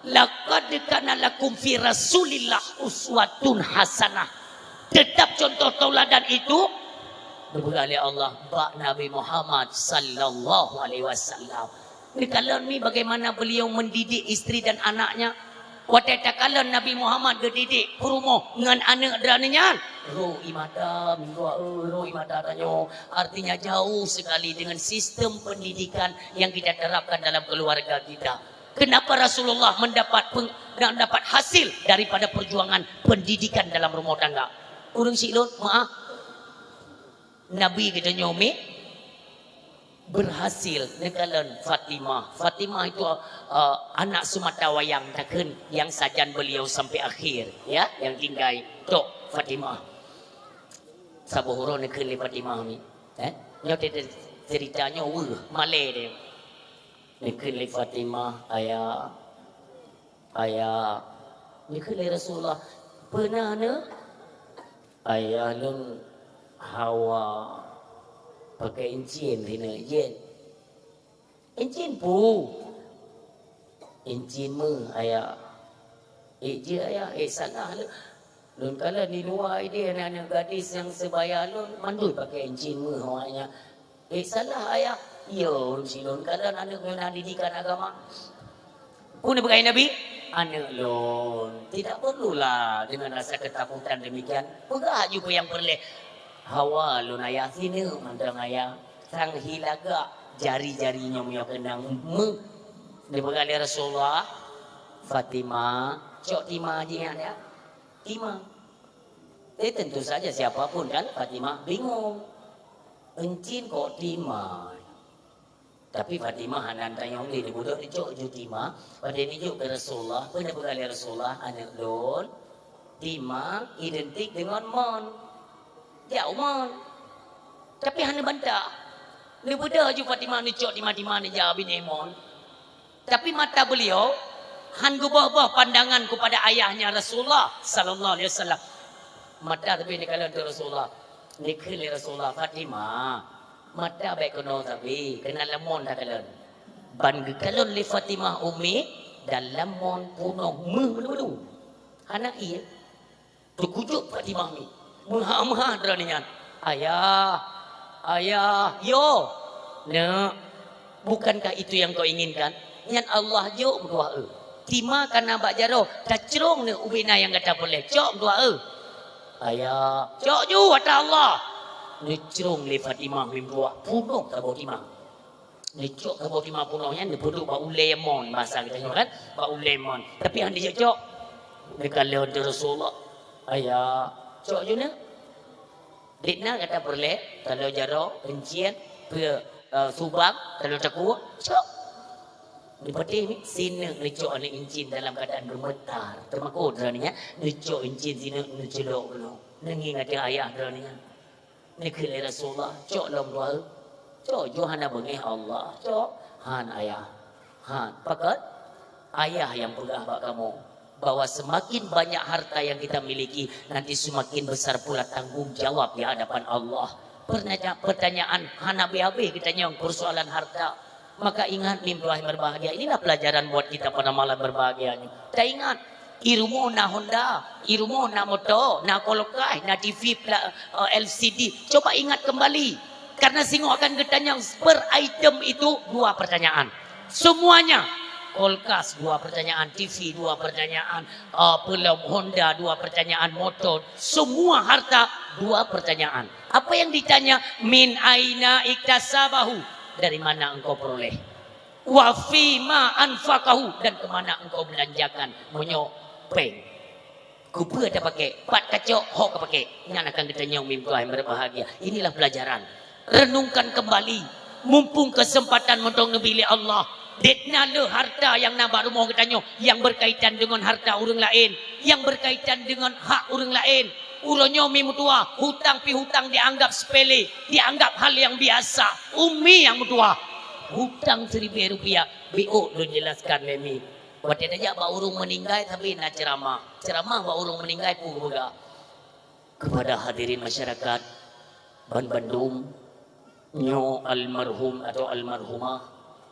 "Laqad kana lakum fi Rasulillah uswatun hasanah." Tetap contoh tauladan itu dipeugah lé Allah bak Nabi Muhammad sallallahu alaihi wasallam. Neukalon mi bagaimana beliau mendidik istri dan anaknya. Watée takalon Nabi Muhammad geudidik peurumoh ngon aneuëk droeneuh nyan, rô ie mata, meutuah eu, rô ie mata tanyoe. Artinya jauh sekali dengan sistem pendidikan yang kita terapkan dalam keluarga kita. Kenapa Rasulullah mendapat peng-, mendapat hasil daripada perjuangan pendidikan dalam rumah tangga? Ureuëng syik lôn, maaf. Nabi geutanyoe mi berhasil neukalon Fatimah. Fatimah itu, eh, anak seumata wayang takheun nyang sajan beliau sampai akhir, ya, nyang tinggai tok Fatimah. Saboh uroe neukheun lé Fatimah mi. Eh? Nyoe teuh cerita nyoe weueh, malée deh. Neukheun lé Fatimah, "Ayah, ayah." Neukheun lé Rasulullah, "Peue na, neuk?" "Ayah lôn hawa pakai incin sineuk jén." "Incin peue?" "Incin meu, ayah." "Ék jeuet, ayah, ék salah lôn. Lôn kalon di luwa idéh aneuëk-aneuëk gadis nyang seubaya lôn, mandum pakai incin meu awaknyan." "Ék salah, ayah." "Yo, si lôn kalon aneuëk ngon didikan agama." Peue neupeugah Nabi? "Aneuëk lôn, tidak perlulah dengan rasa ketakutan demikian. Peugah aju peue nyang peureulée." "Hawa lôn, ayah, sineuk mantong, ayah. Sang hi lagak jari-jari nyoe meunyoe keunong meu." Dipeugah lé Rasulullah, "Fatimah, cok tima jih nyan, ya. Tima." Eh, tentu saja siapa pun kan Fatimah bingung. Incin kok tima? Tapi Fatimah hana tanyong lé, dibudak dicok ju tima. Pada dijok ke Rasulullah, peue neupeugah lé Rasulullah, "Aneuëk lôn, tima identik dengan mon. Jauh mon." Tapi hana bantah. Neubeudôh ju Fatimah neucok tima-tima neujak binéh mon. Tapi mata beliau han geuboh-boh pandangan kepada ayahnya Rasulullah sallallahu alaihi wasallam. Mata tapi neukalon teuh Rasulullah. Neukheun lé Rasulullah, "Fatimah, mata bék keunoe sabe, keunan lam mon takalon." Ban geukalon lé Fatimah umi, dan lam mon punoh méuh meulu-meulu. Hana ié. Teukujut Fatimah mi. Meuha-meuha droeneuh nyan. "Ayah, ayah, yo, neuk, bukankah itu yang kau inginkan?" "Nyan Allah jok meutuah eu. Tima ka na bak jaroe, tacrông neuk ubé na nyang gata peureulée. Cok meutuah eu." "Ayah." "Cok ju atra Allah." Neucrông lé Fatimah mi meutuah, punoh saboh tima. Neucok saboh tima punoh nyan, neupeuduek bak ulée mon, bahasa geutanyoe kan, bak ulée mon. Tapi han dijok-jok. Neukalon teuh Rasulullah. "Ayah, cok ju neuk. Dit na gata peureulée, taloe jaroe, euncien, peue, eh, subang, taloe takue, cok." Neupatéh mi, sineuk neucok aneuëk incin dalam keuadaan geumetar. Teumakot droeneuh nyan, neucok incin sineuk neuceulok keunoe. Neungieng ateueh ayah droeneuh nyan. Neukheun lé Rasulullah, "Cok lom dua." "Cok, jih hana beungéh Allah." "Cok." "Han, ayah. Han." "Pakon?" "Ayah nyang peugah bak kamoe bahwa semakin banyak harta yang kita miliki, nanti semakin besar pula tanggung jawab di hadapan Allah." Pertanya-, pertanyaan hana habéh-habéh geutanyong persoalan harta. Maka ingat, mim tuah yang berbahagia, inilah pelajaran buat kita pada malam berbahagia nyoe. Taingat, i rumoh na Honda, i rumoh na moto, na kulkas, na T V pla-, eh, L C D. Coba ingat kembali. Karena singoh akan geutanyong per item itu dua pertanyaan. Semuanya. Kulkas dua pertanyaan, T V dua pertanyaan, eh, pelom Honda dua pertanyaan, moto, semua harta dua pertanyaan. Apa yang ditanya? "Min aina iktasabahu?" Dari mana engkau peroleh? "Wa fima anfaqahu?" Dan ke mana engkau belanjakan meunyoe péng? Keupeue tapaké? Pat kacok, ho kapaké? Nyan akan geutanyong, mim tuah yang berbahagia. Inilah pelajaran. Renungkan kembali. Mumpung kesempatan mantong neubi lé Allah. Dek na le harta nyang na bak rumoh geutanyoe nyang berkaitan dengan harta ureuëng laén, nyang berkaitan dengan hak ureuëng laén. Uroe nyoe mim tuah, hutang pih hutang dianggap sepele, dianggap hal yang biasa. Umi nyang meutuah. Hutang siribèe rupiah, biôk lôn jelaskan lé mi. Watèe tajak bak ureuëng meuninggai, sabe na ceuramah. Ceuramah bak ureuëng meuninggai peue geupeugah. Kepada hadirin masyarakat banbandum, nyoe almarhum atau almarhumah,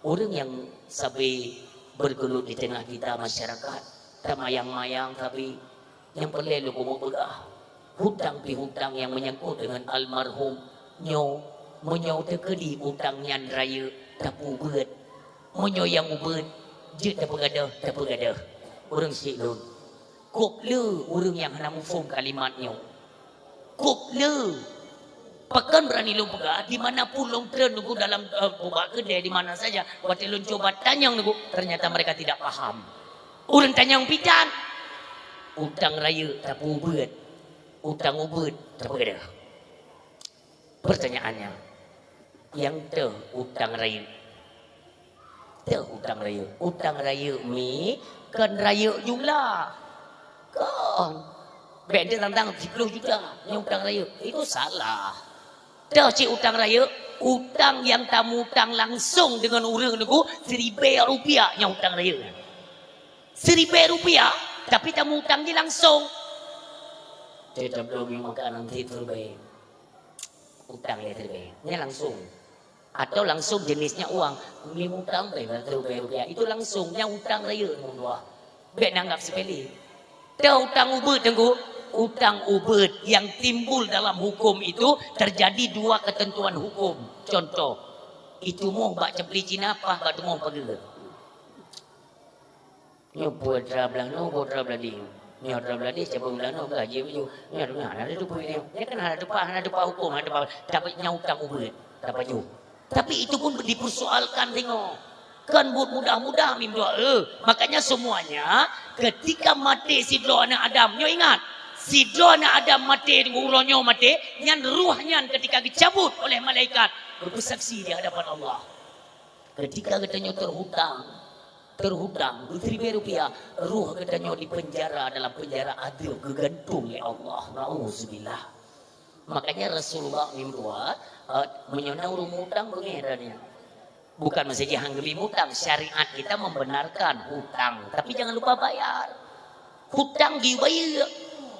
ureuëng nyang sabe bergelut di tengah kita masyarakat, tamayang-mayang sabe, nyang peureulèe lôn keumeung peugah, hutang pih hutang nyang menyangkut dengan almarhum nyoe, meunyoe teukeudi utang nyan rayeuk, tapeubeuet. Meunyoe nyang ubeuet, jeuet tapeugadôh, tapeugadôh. Ureuëng syiek lôn. Kôb le ureuëng nyang hana muphom kalimat nyoe. Kôb le. Pakon beurani lôn peugah, di mana pun lôn treun nunggu dalam, eh, bak keudè, di mana saja, watèe lôn cuba tanyong nunggu, ternyata mereka tidak paham. Ureuëng tanyong pih tan. Utang rayeuk tapeubeuet, utang ubeuet tapeugadôh. Pertanyaannya, nyang toh utang rayeuk? Toh utang rayeuk? Utang rayeuk mi kon rayeuk jumlah. Kon. Bèk teuntang siploh juta nyang utang rayeuk. Itu salah. Toh cit utang rayeuk, utang nyang tamutang langsung deungon ureuëng nunggu siribèe rupiah nyang utang rayeuk. Siribèe rupiah, tapi tamutang jih langsung. Teutab dong makanan ti teubèe. Utang lé teubèe. Nyan langsung. Atau langsung jenisnya uang. Mim utang bèe teubèe rupiah. Itu langsung. Nyan utang rayeuk meutuah. Bèk nanggap sepele. Toh utang ubeuet, Teungku. Utang ubeuet yang timbul dalam hukum itu terjadi dua ketentuan hukum. Contoh, itumoh bak ceupli Cina paih bak tumoh pageue. Nyoe peue atra blah nyoe, peue atra blah deh. Nyoe atra blah deh, cabeueng blah nyoe, gaji baju. Nyoe, nyoe hana teupeue nyoe. Nyoe kan hana teupeue, hana teupeue hukum, hana teupeue. Tapi nyoe utang ubeuet, tapajoh. Tapi itu pun dipersoalkan singoh. Kan buet mudah-mudah mim doa. Eh, makanya semuanya, ketika maté sidroe aneuk Adam, nyoe ingat, sidroe aneuk Adam maté, uroe nyoe maté, nyan ruh nyan ketika geucabut oleh malaikat, bersaksi di hadapan Allah. Ketika geutanyoe terhutang, terhutang beusiribèe rupiah, ruh geutanyoe dipenjara dalam penjara adeueb, geugantung lé Allah. Nauzubillah. Makanya Rasulullah mim dua, eh, meunyoe na ureuëng mutang beungéh droeneuh. Bukan maksudnya han geubi mutang, syariat kita membenarkan hutang, tapi jangan lupa bayar. Hutang jiyue bayeue.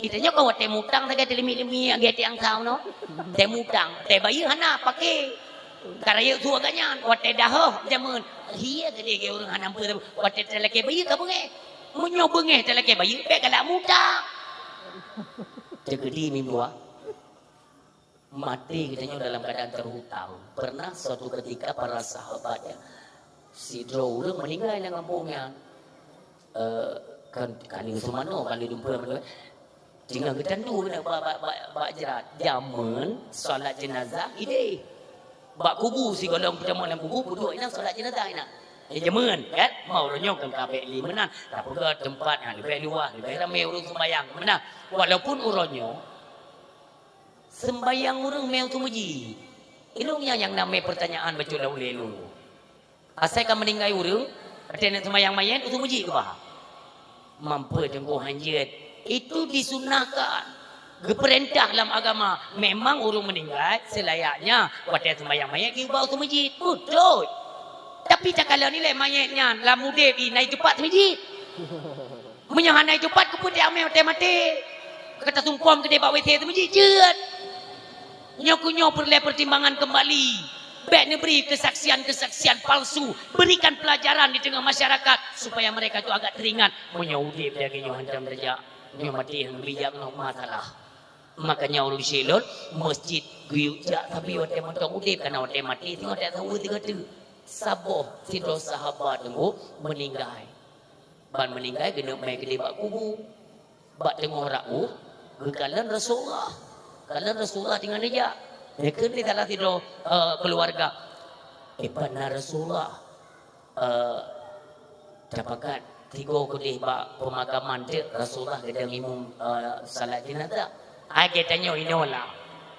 Geutanyoe kan watèe mutang sagai teulimit-limit, lagèe tiang thau nyoe. Teu mutang, teu bayeue hana paké. Ka rayeuk su geuh nyan, watèe dahôh jameun. Hiye tadi lagèe ureuëng hana peue, watèe talakèe bayeue ka beungéh. Meunyoe beungéh talakèe bayeue, bèk galak mutang. Teukeudi mim dua. Maté geutanyoe dalam keadaan terhutang. Pernah suatu ketika para sahabat, ya, sidroe ureuëng meuninggai lam gampông nyan. Eh, kan, kan di Sumano, kan di Dumpeue, tinggai geutandu keunan bak, bak, bak, bak jrat. Jameun salat jenazah idéh. Bak kubu sigohlom peutamong lam kubu, peuduek inan salat jenazah inan. Ya, jameun, kan? Mau uroe nyoe kan ka bèk lé meunan. Tapeugah teumpat nyang leubeh luwah, leubeh ramé ureuëng seumbahyang. Meunan. Walaupun uroe nyoe Seumbahyang ureuëng mè u teumeuji. Ilôn nyan nyang na mè peurtanyaan bacut lam ulèe lôn. Asai ka meuninggai ureuëng, watèe neuk seumbahyang manyét u teumeuji keubah. Mampu teungku hanjeuet. Itu disunahkan. Geupeurintah lam agama, memang ureuëng meuninggai seulayaknya watée seumayang manyét geubah u meuseujid. Beutôi. Tapi takalon ilée manyét nyan lam udeb i na i teupat meuseujid. Meunyoe hana i teupat, keupeue teuamé watée maté? Ka tasumpom keudeh bak WC meuseujid jeuet. Nyoe keuh nyoe peureulée peutimbangan keumbali. Bék neubri keusaksian-keusaksian palsu. Berikan pelajaran di teungoh masyarakat supaya mereka tu agak teuringat. Meunyoe udeb lagée nyoe hantom tajak, nyoe maté nyang bijak ngon masalah. Makanya ureuëng syedara lôn, meuseujid geuyue jak sabe watée mantong udeb, kana watée maté singoh tajak saweue sigoe teuk. Saboh sidroe sahabat teungku meuninggai. Ban meuninggai geuneuk mé keudeh bak kubu. Bak teungoh rauh, geukalon Rasulullah. Kalon Rasulullah teungoh neujak. Geukheun lé salah sidroe, eh, keuluwarga, "Eh, pat na Rasulullah?" Eh, tapakat tigo keudeh bak peumakaman teuk Rasulullah geudong imum, eh, salat jenazah. Ai geutanyoe inoe lah.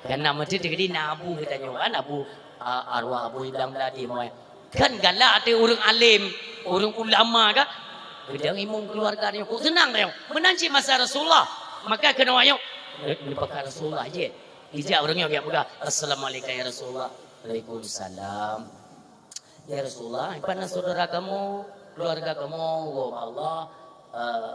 Kana meuteuk di na abu geutanyoe kan, abu, eh, arwah Abu Idam tadi moe. Kan galak teuh ureuëng alim, ureuëng ulama kan. Geudong imum keuluwarga nyoe, kok seunang nyoe. Meunan cit masa Rasulullah. Maka keunoe nyoe, eh, neupakat Rasulullah jih. Ijak ureuëng nyoe geujak peugah, "Assalamualaikum ya Rasulullah." "Waalaikumsalam." "Ya Rasulullah, pat na saudara kamoe, keluarga kamoe, woe bak Allah, eh,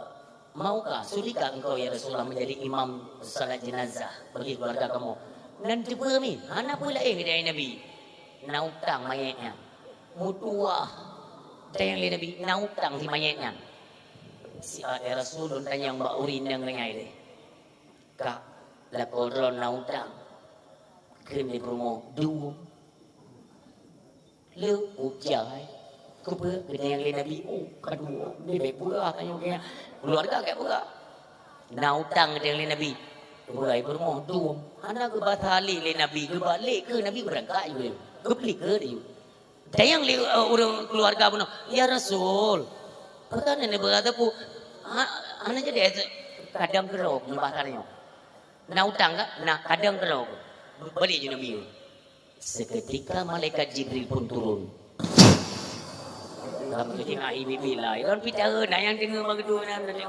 maukah, sudikah engkau ya Rasulullah menjadi imam salat jenazah bagi keluarga kamoe?" "Nan teupeue mi, hana peue laén," geutanyong Nabi. "Na utang manyét nyan." "Meutuwah," geutanyong lé Nabi, "na utang si manyét nyan?" "Siat ya Rasul, lôn tanyong bak ureuëng inong ngon nyan lé." "Kak, lakoe droe na utang." "Kheun lé peurumoh, dum." "Lé ujai." "Keupeue?" Geutanyong lé Nabi. "Oh, ka dua." Nabi peugah, tanyong lé keuluwarga, ka peugah. "Na utang," geutanyong lé Nabi. "Keupeue?" "Ai peurumoh, dum." Hana geubasa lé Nabi, geubalek keu Nabi beurangkat. Geuplik keu di. Tanyong lé, eh, ureuëng keuluwarga bunoe, "Ya Rasul, pakon hana beurasa pu-, ha, hana jadi kadang keudroe nibak tanyoe? Na utang ka? Na kadang keudroe." Balek ju Nabi. Seketika malaikat Jibril pun turun. Kamu jadi ngai bibi lah. Iron pitahe na nyang deungoe bak keudua nyan tadi.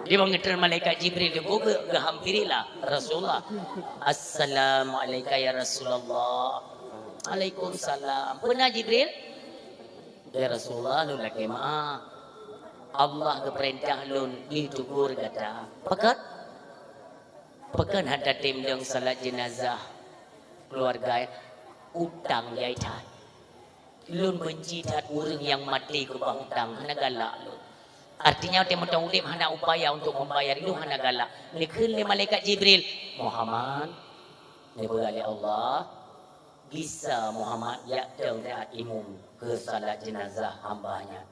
Dia mengeter malaikat Jibril tu, geu-, geuhampirilah Rasulullah. "Assalamualaikum ya Rasulullah." "Waalaikumsalam." "Peue na Jibril?" "Ya Rasulullah, lôn lakée meu'ah. Allah geupeurintah lôn jiteugur gata." "Pakon?" "Pakon hana tatem dong salat jenazah keuluwarga, utang jai that. Lôn beunci that ureuëng nyang maté keubah utang, hana galak lôn. Artinya, watée mantong udeb hana upaya untuk membayar, lôn hana galak." Neukheun lé malaikat Jibril, "Muhammad, neupeugah lé Allah, gisa Muhammad jak dong taát imum keu salat jenazah hamba nyan."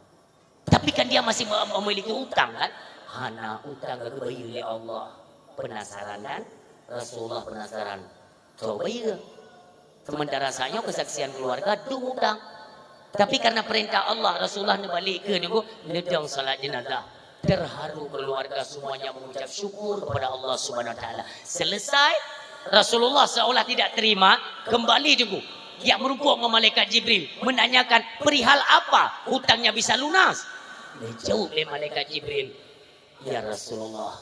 Tapi kan dia masih me-, memiliki utang kan? Hana utang geubayeue lé Allah. Penasaran kan? Rasulullah penasaran. Coba bayeue. Sementara saat nyoe keusaksian keuluwarga dum utang. Tapi karena perintah Allah, Rasulullah neubalek keu nunggu, neudong salat jenazah. Terharu keluarga semuanya mengucap syukur kepada Allah Subhanahu Wa Taala. Selesai, Rasulullah seolah tidak terima, kembali juga. Dia merumpok dengan malaikat Jibril, menanyakan perihal apa hutangnya bisa lunas. Dijawab oleh malaikat Jibril, "Ya Rasulullah,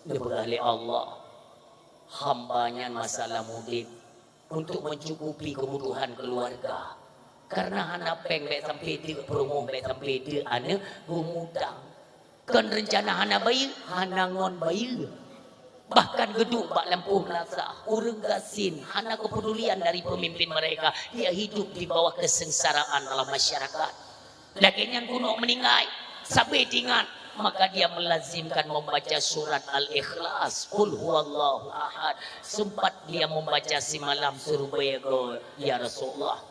dipeugah lé Allah, hamba nyan masalah mudik untuk mencukupi kebutuhan keluarga. Karena hana péng bèk sampai deuk peurumoh, bèk sampai deuk aneuk, geumutang. Kon reuncana hana bayeue, hana ngon bayeue. Bahkan geuduek bak lampôh meunasah, ureueng gasien, hana keupedulian dari pemimpin mereka. Dia hidup di bawah kesengsaraan dalam masyarakat. Lagèe nyan keunoe meuninggai, sabe teuingat, maka dia melazimkan membaca surat Al-Ikhlas, Qul huwallahu ahad. Sempat dia membaca simalam siribèe goe, ya Rasulullah.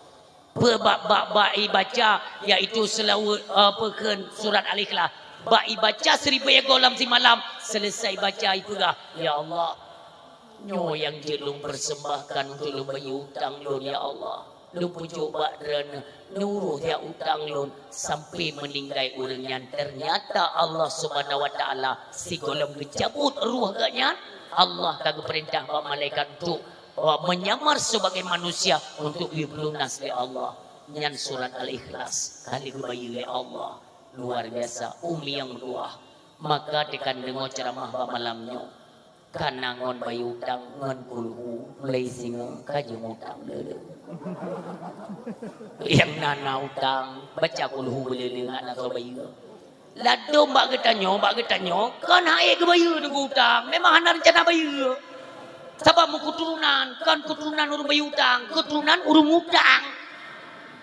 Peue bak, bak, bak ibaca, yaitu seulaweuet, eh, peue kheun surat Al-Ikhlas. Bak ibaca siribèe goe lam simalam, selesai baca ipeugah, "Ya Allah, nyoe nyang jeuet lôn persembahkan untuk lôn bayeue utang lôn, ya Allah. Lôn peujok bak Droeneuh, neuroh jak utang lôn." Sampai meuninggai ureueng nyan, ternyata Allah Subhanahu wa Taala sigohlom geucabut roh geuh nyan, Allah ka geupeurintah bak malaikat untuk, eh, menyamar sebagai manusia untuk geupeurunas lé Allah. Nyan surat Al-Ikhlas ka lheueh geubayeue lé Allah. Luar biasa, Umi nyang meutuwah. Maka teuka neudeungoe ceuramah bak malam nyoe. Kana ngon bayeue utang ngon kulhu, mulai singoh ka jeuem utang le-le. Nyang na-na utang, baca kulhu le-le ngon na soe bayeue. Ladôm bak geutanyoe, bak geutanyoe, kon han ék geubayeue nunggu utang, memang hana reuncana bayeue. Sabab meuketurunan, kon keturunan ureuëng bayeue utang, keturunan ureuëng utang.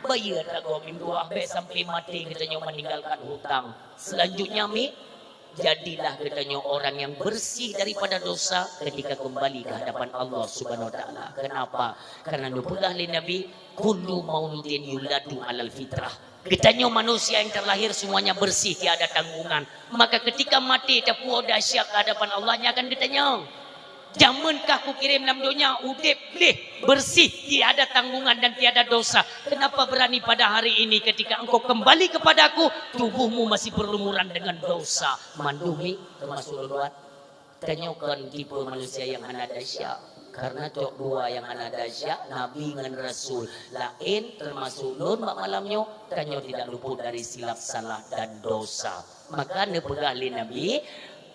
Bayeue atra gob meutuah, bék sampai maté geutanyoe meninggalkan hutang. Selanjutnya, mi, jadilah geutanyoe orang yang bersih daripada dosa ketika kembali ke hadapan Allah Subhanahu wa Taala. Kenapa? Karena neupeugah lé Nabi, "Kullu mauludin yuladu alal fitrah." Geutanyoe manusia yang terlahir semuanya bersih, tiada tanggungan. Maka ketika maté, tapuwoe dahsyat ke hadapan Allah, nyan akan geutanyoe. Jameun kah kukirém lam donya, udép gleh, bersih, tiada tanggungan dan tiada dosa. Kenapa berani pada hari ini ketika engkau kembali kepadaku, tubuhmu masih berlumuran dengan dosa? Mandum nyan termasuk lôn. Tanyoe kon tipe manusia nyang hana dahsyat. Karena cok dua nyang hana dahsyat, Nabi ngon Rasul. Laén termasuk lôn bak malam nyoe, tanyoe tidak luput dari silap salah dan dosa. Maka neupeugah lé Nabi,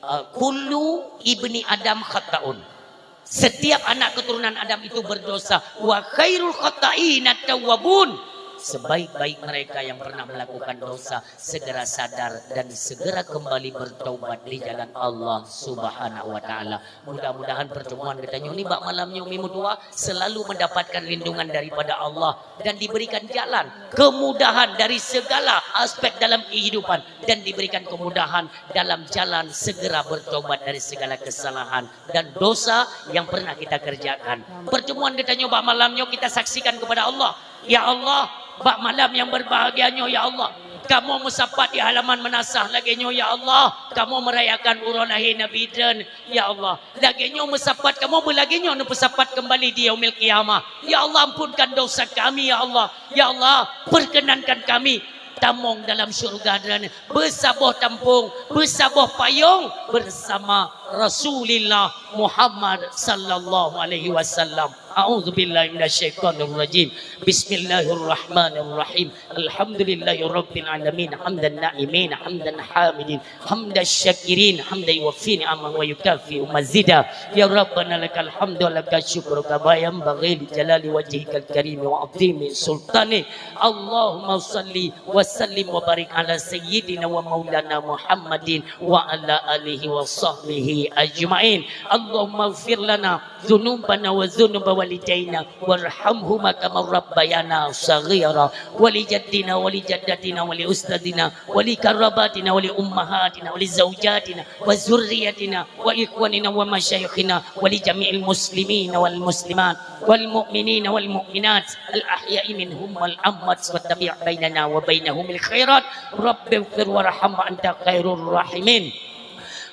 eh, "Kullu ibni Adam khata'un." Setiap anak keturunan Adam itu berdosa. "Wa khairul khata'ina tawwabun." Sebaik-baik mereka yang pernah melakukan dosa segera sadar dan segera kembali bertaubat di jalan Allah Subhanahu wa Taala. Mudah-mudahan pertemuan geutanyoe ni bak malam nyoe, mi meutuah, selalu mendapatkan lindungan daripada Allah dan diberikan jalan kemudahan dari segala aspek dalam kehidupan dan diberikan kemudahan dalam jalan segera bertobat dari segala kesalahan dan dosa yang pernah kita kerjakan. Pertemuan geutanyoe bak malam nyoe kita saksikan kepada Allah. Ya Allah, bak malam yang berbahagia nyoe, ya Allah, kamoe meusapat di halaman meunasah lagée nyoe, ya Allah, kamoe merayakan uroe lahé Nabi Idris, ya Allah. Lagée nyoe meusapat kamoe, beulagée nyoe neupeusapat kembali di Yaumil Qiyamah. Ya Allah, ampunkan dosa kami, ya Allah. Ya Allah, perkenankan kami tamong dalam syurga Droeneuh beusaboh tampông, beusaboh payong bersama Rasulillah Muhammad sallallahu alaihi wasallam. A'udzubillahi minasyaitonirrajim. Bismillahirrahmanirrahim. Alhamdulillahirabbil alamin. Hamdan na'imin, hamdan hamidin, hamdan syakirin, hamdan yuwafi ni'amahu wa yukafi'u mazida. Ya Rabbana lakal hamdu wa lakal syukru kama yanbaghi li jalali wajhikal karimi wa azimi sultani. Allahumma shalli wa sallim wa barik ala sayyidina wa maulana Muhammadin wa ala alihi wa sahbihi ajma'in. Allahumma ighfir lana dzunubana wa dzunuba walidaina warhamhuma kama rabbayana shaghira, wa li jaddina wa li jaddatina wa li ustadzina wa li qarabatina wa li ummahatina wa li zaujatina wa dzurriyyatina wa ikhwanina wa masyayikhina wa li jami'il muslimina wal muslimat wal mu'minina wal mu'minat al ahya'i minhum wal amwat wa tabi' bainana wa bainahumul khairat. Rabbighfir warham wa anta khairur rahimin.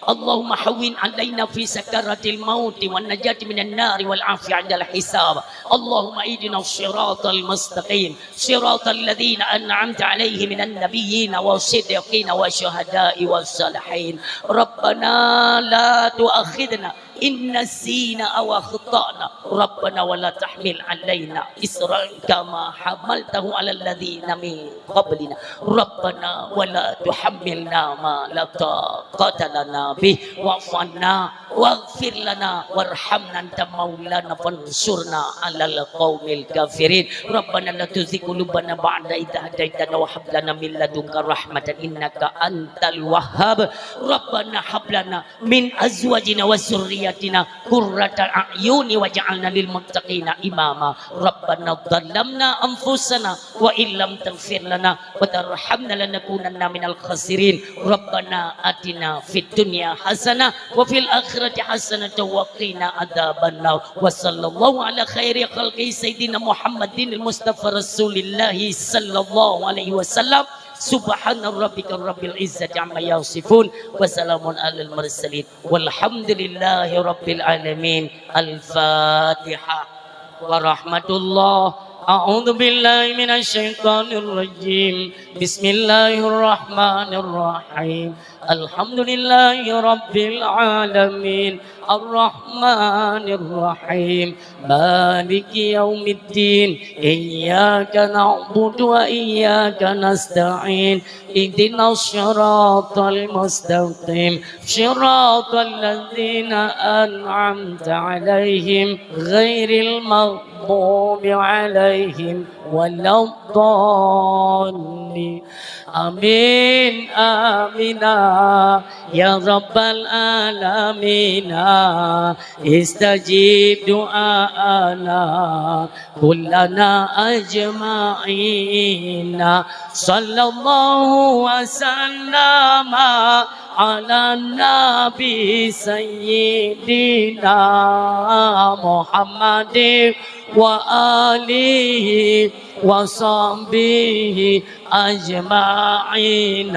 Allahumma hawwin alaina fi sakaratil mauti wan najati minan nari wal afiyah indal hisab. Allahumma ihdina shiratal mustaqim, shiratal ladzina an'amta alaihim minan nabiyyina was siddiqina wasyuhada'i was salihin. Rabbana la tu'akhidna in nasina aw akhtana. Rabbana wa la tahmil alaina isran kama hamaltahu alal ladzina min qablina. Rabbana wa la tuhammilna ma la taqata lana bih, wa'fu 'anna waghfir lana warhamna anta maulana fansurna 'alal qaumil kafirin. Rabbana la tuzigh qulubana ba'da idh hadaitana wa hab lana min ladunka rahmatan innaka antal wahhab. Rabbana hab lana min azwajina wa dzurriyyatina qurrata a'yuni waj'alna lil muttaqina imama. Rabbana zalamna anfusana wa illam taghfir lana wa tarhamna lanakunanna minal khasirin. Rabbana atina fid dunya hasanah wa fil akhirati hasanatan wa qina adzabannar. Wa sallallahu ala khairi khalqi sayyidina Muhammadin al-Mustafa Rasulillahi sallallahu alaihi wasallam. Subhana rabbika rabbil izzati amma yasifun. Wa salamun alal mursalin. Walhamdulillahi rabbil alamin. Al-Fatihah. Warahmatullah. أعوذ بالله من الشيطان الرجيم. بسم الله الرحمن الرحيم. الحمد لله رب العالمين. الرحمن الرحيم. مالك يوم الدين. إياك نعبد وإياك نستعين. اهدنا الصراط المستقيم. صراط الذين أنعمت عليهم غير المغضوب عليهم ولا الضالين. آمين، آمين. يا رب العالمين، استجب دعاءنا كلنا أجمعين. صلى الله وسلم على النبي سيدنا محمد وآله وصحبه أجمعين.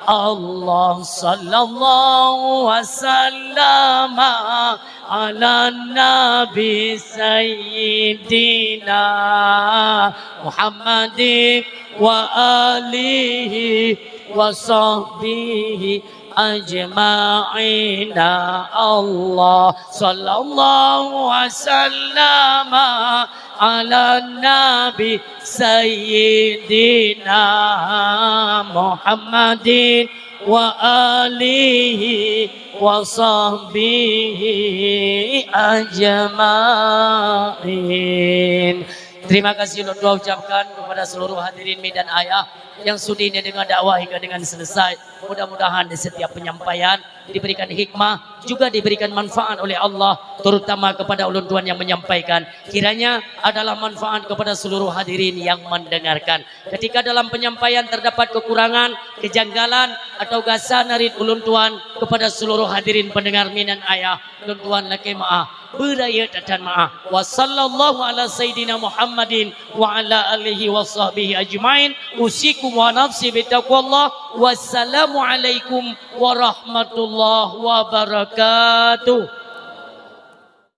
الله، صلى الله وسلم على النبي سيدنا محمد وآله وصحبه أجمعين. الله، صلى الله وسلم على النبي سيدنا محمد وآله وصحبه أجمعين. Terima kasih ulôn dua ucapkan kepada seluruh hadirin Mi dan Ayah yang sudi mendengar dakwah hingga dengan selesai. Mudah-mudahan di setiap penyampaian diberikan hikmah, juga diberikan manfaat oleh Allah, terutama kepada ulôn tuan yang menyampaikan. Kiranya adalah manfaat kepada seluruh hadirin yang mendengarkan. Ketika dalam penyampaian terdapat kekurangan, kejanggalan, atau gasa narit ulôn tuan kepada seluruh hadirin pendengar Mi dan Ayah, ulôn tuan lakée maaf, beurayeuk that-that maaf. Wa sallallahu ala sayyidina Muhammadin wa ala alihi wa sahbihi ajmain. Usikum wa nafsi bitaqwallah. Wassalamualaikum warahmatullahi wabarakatuh.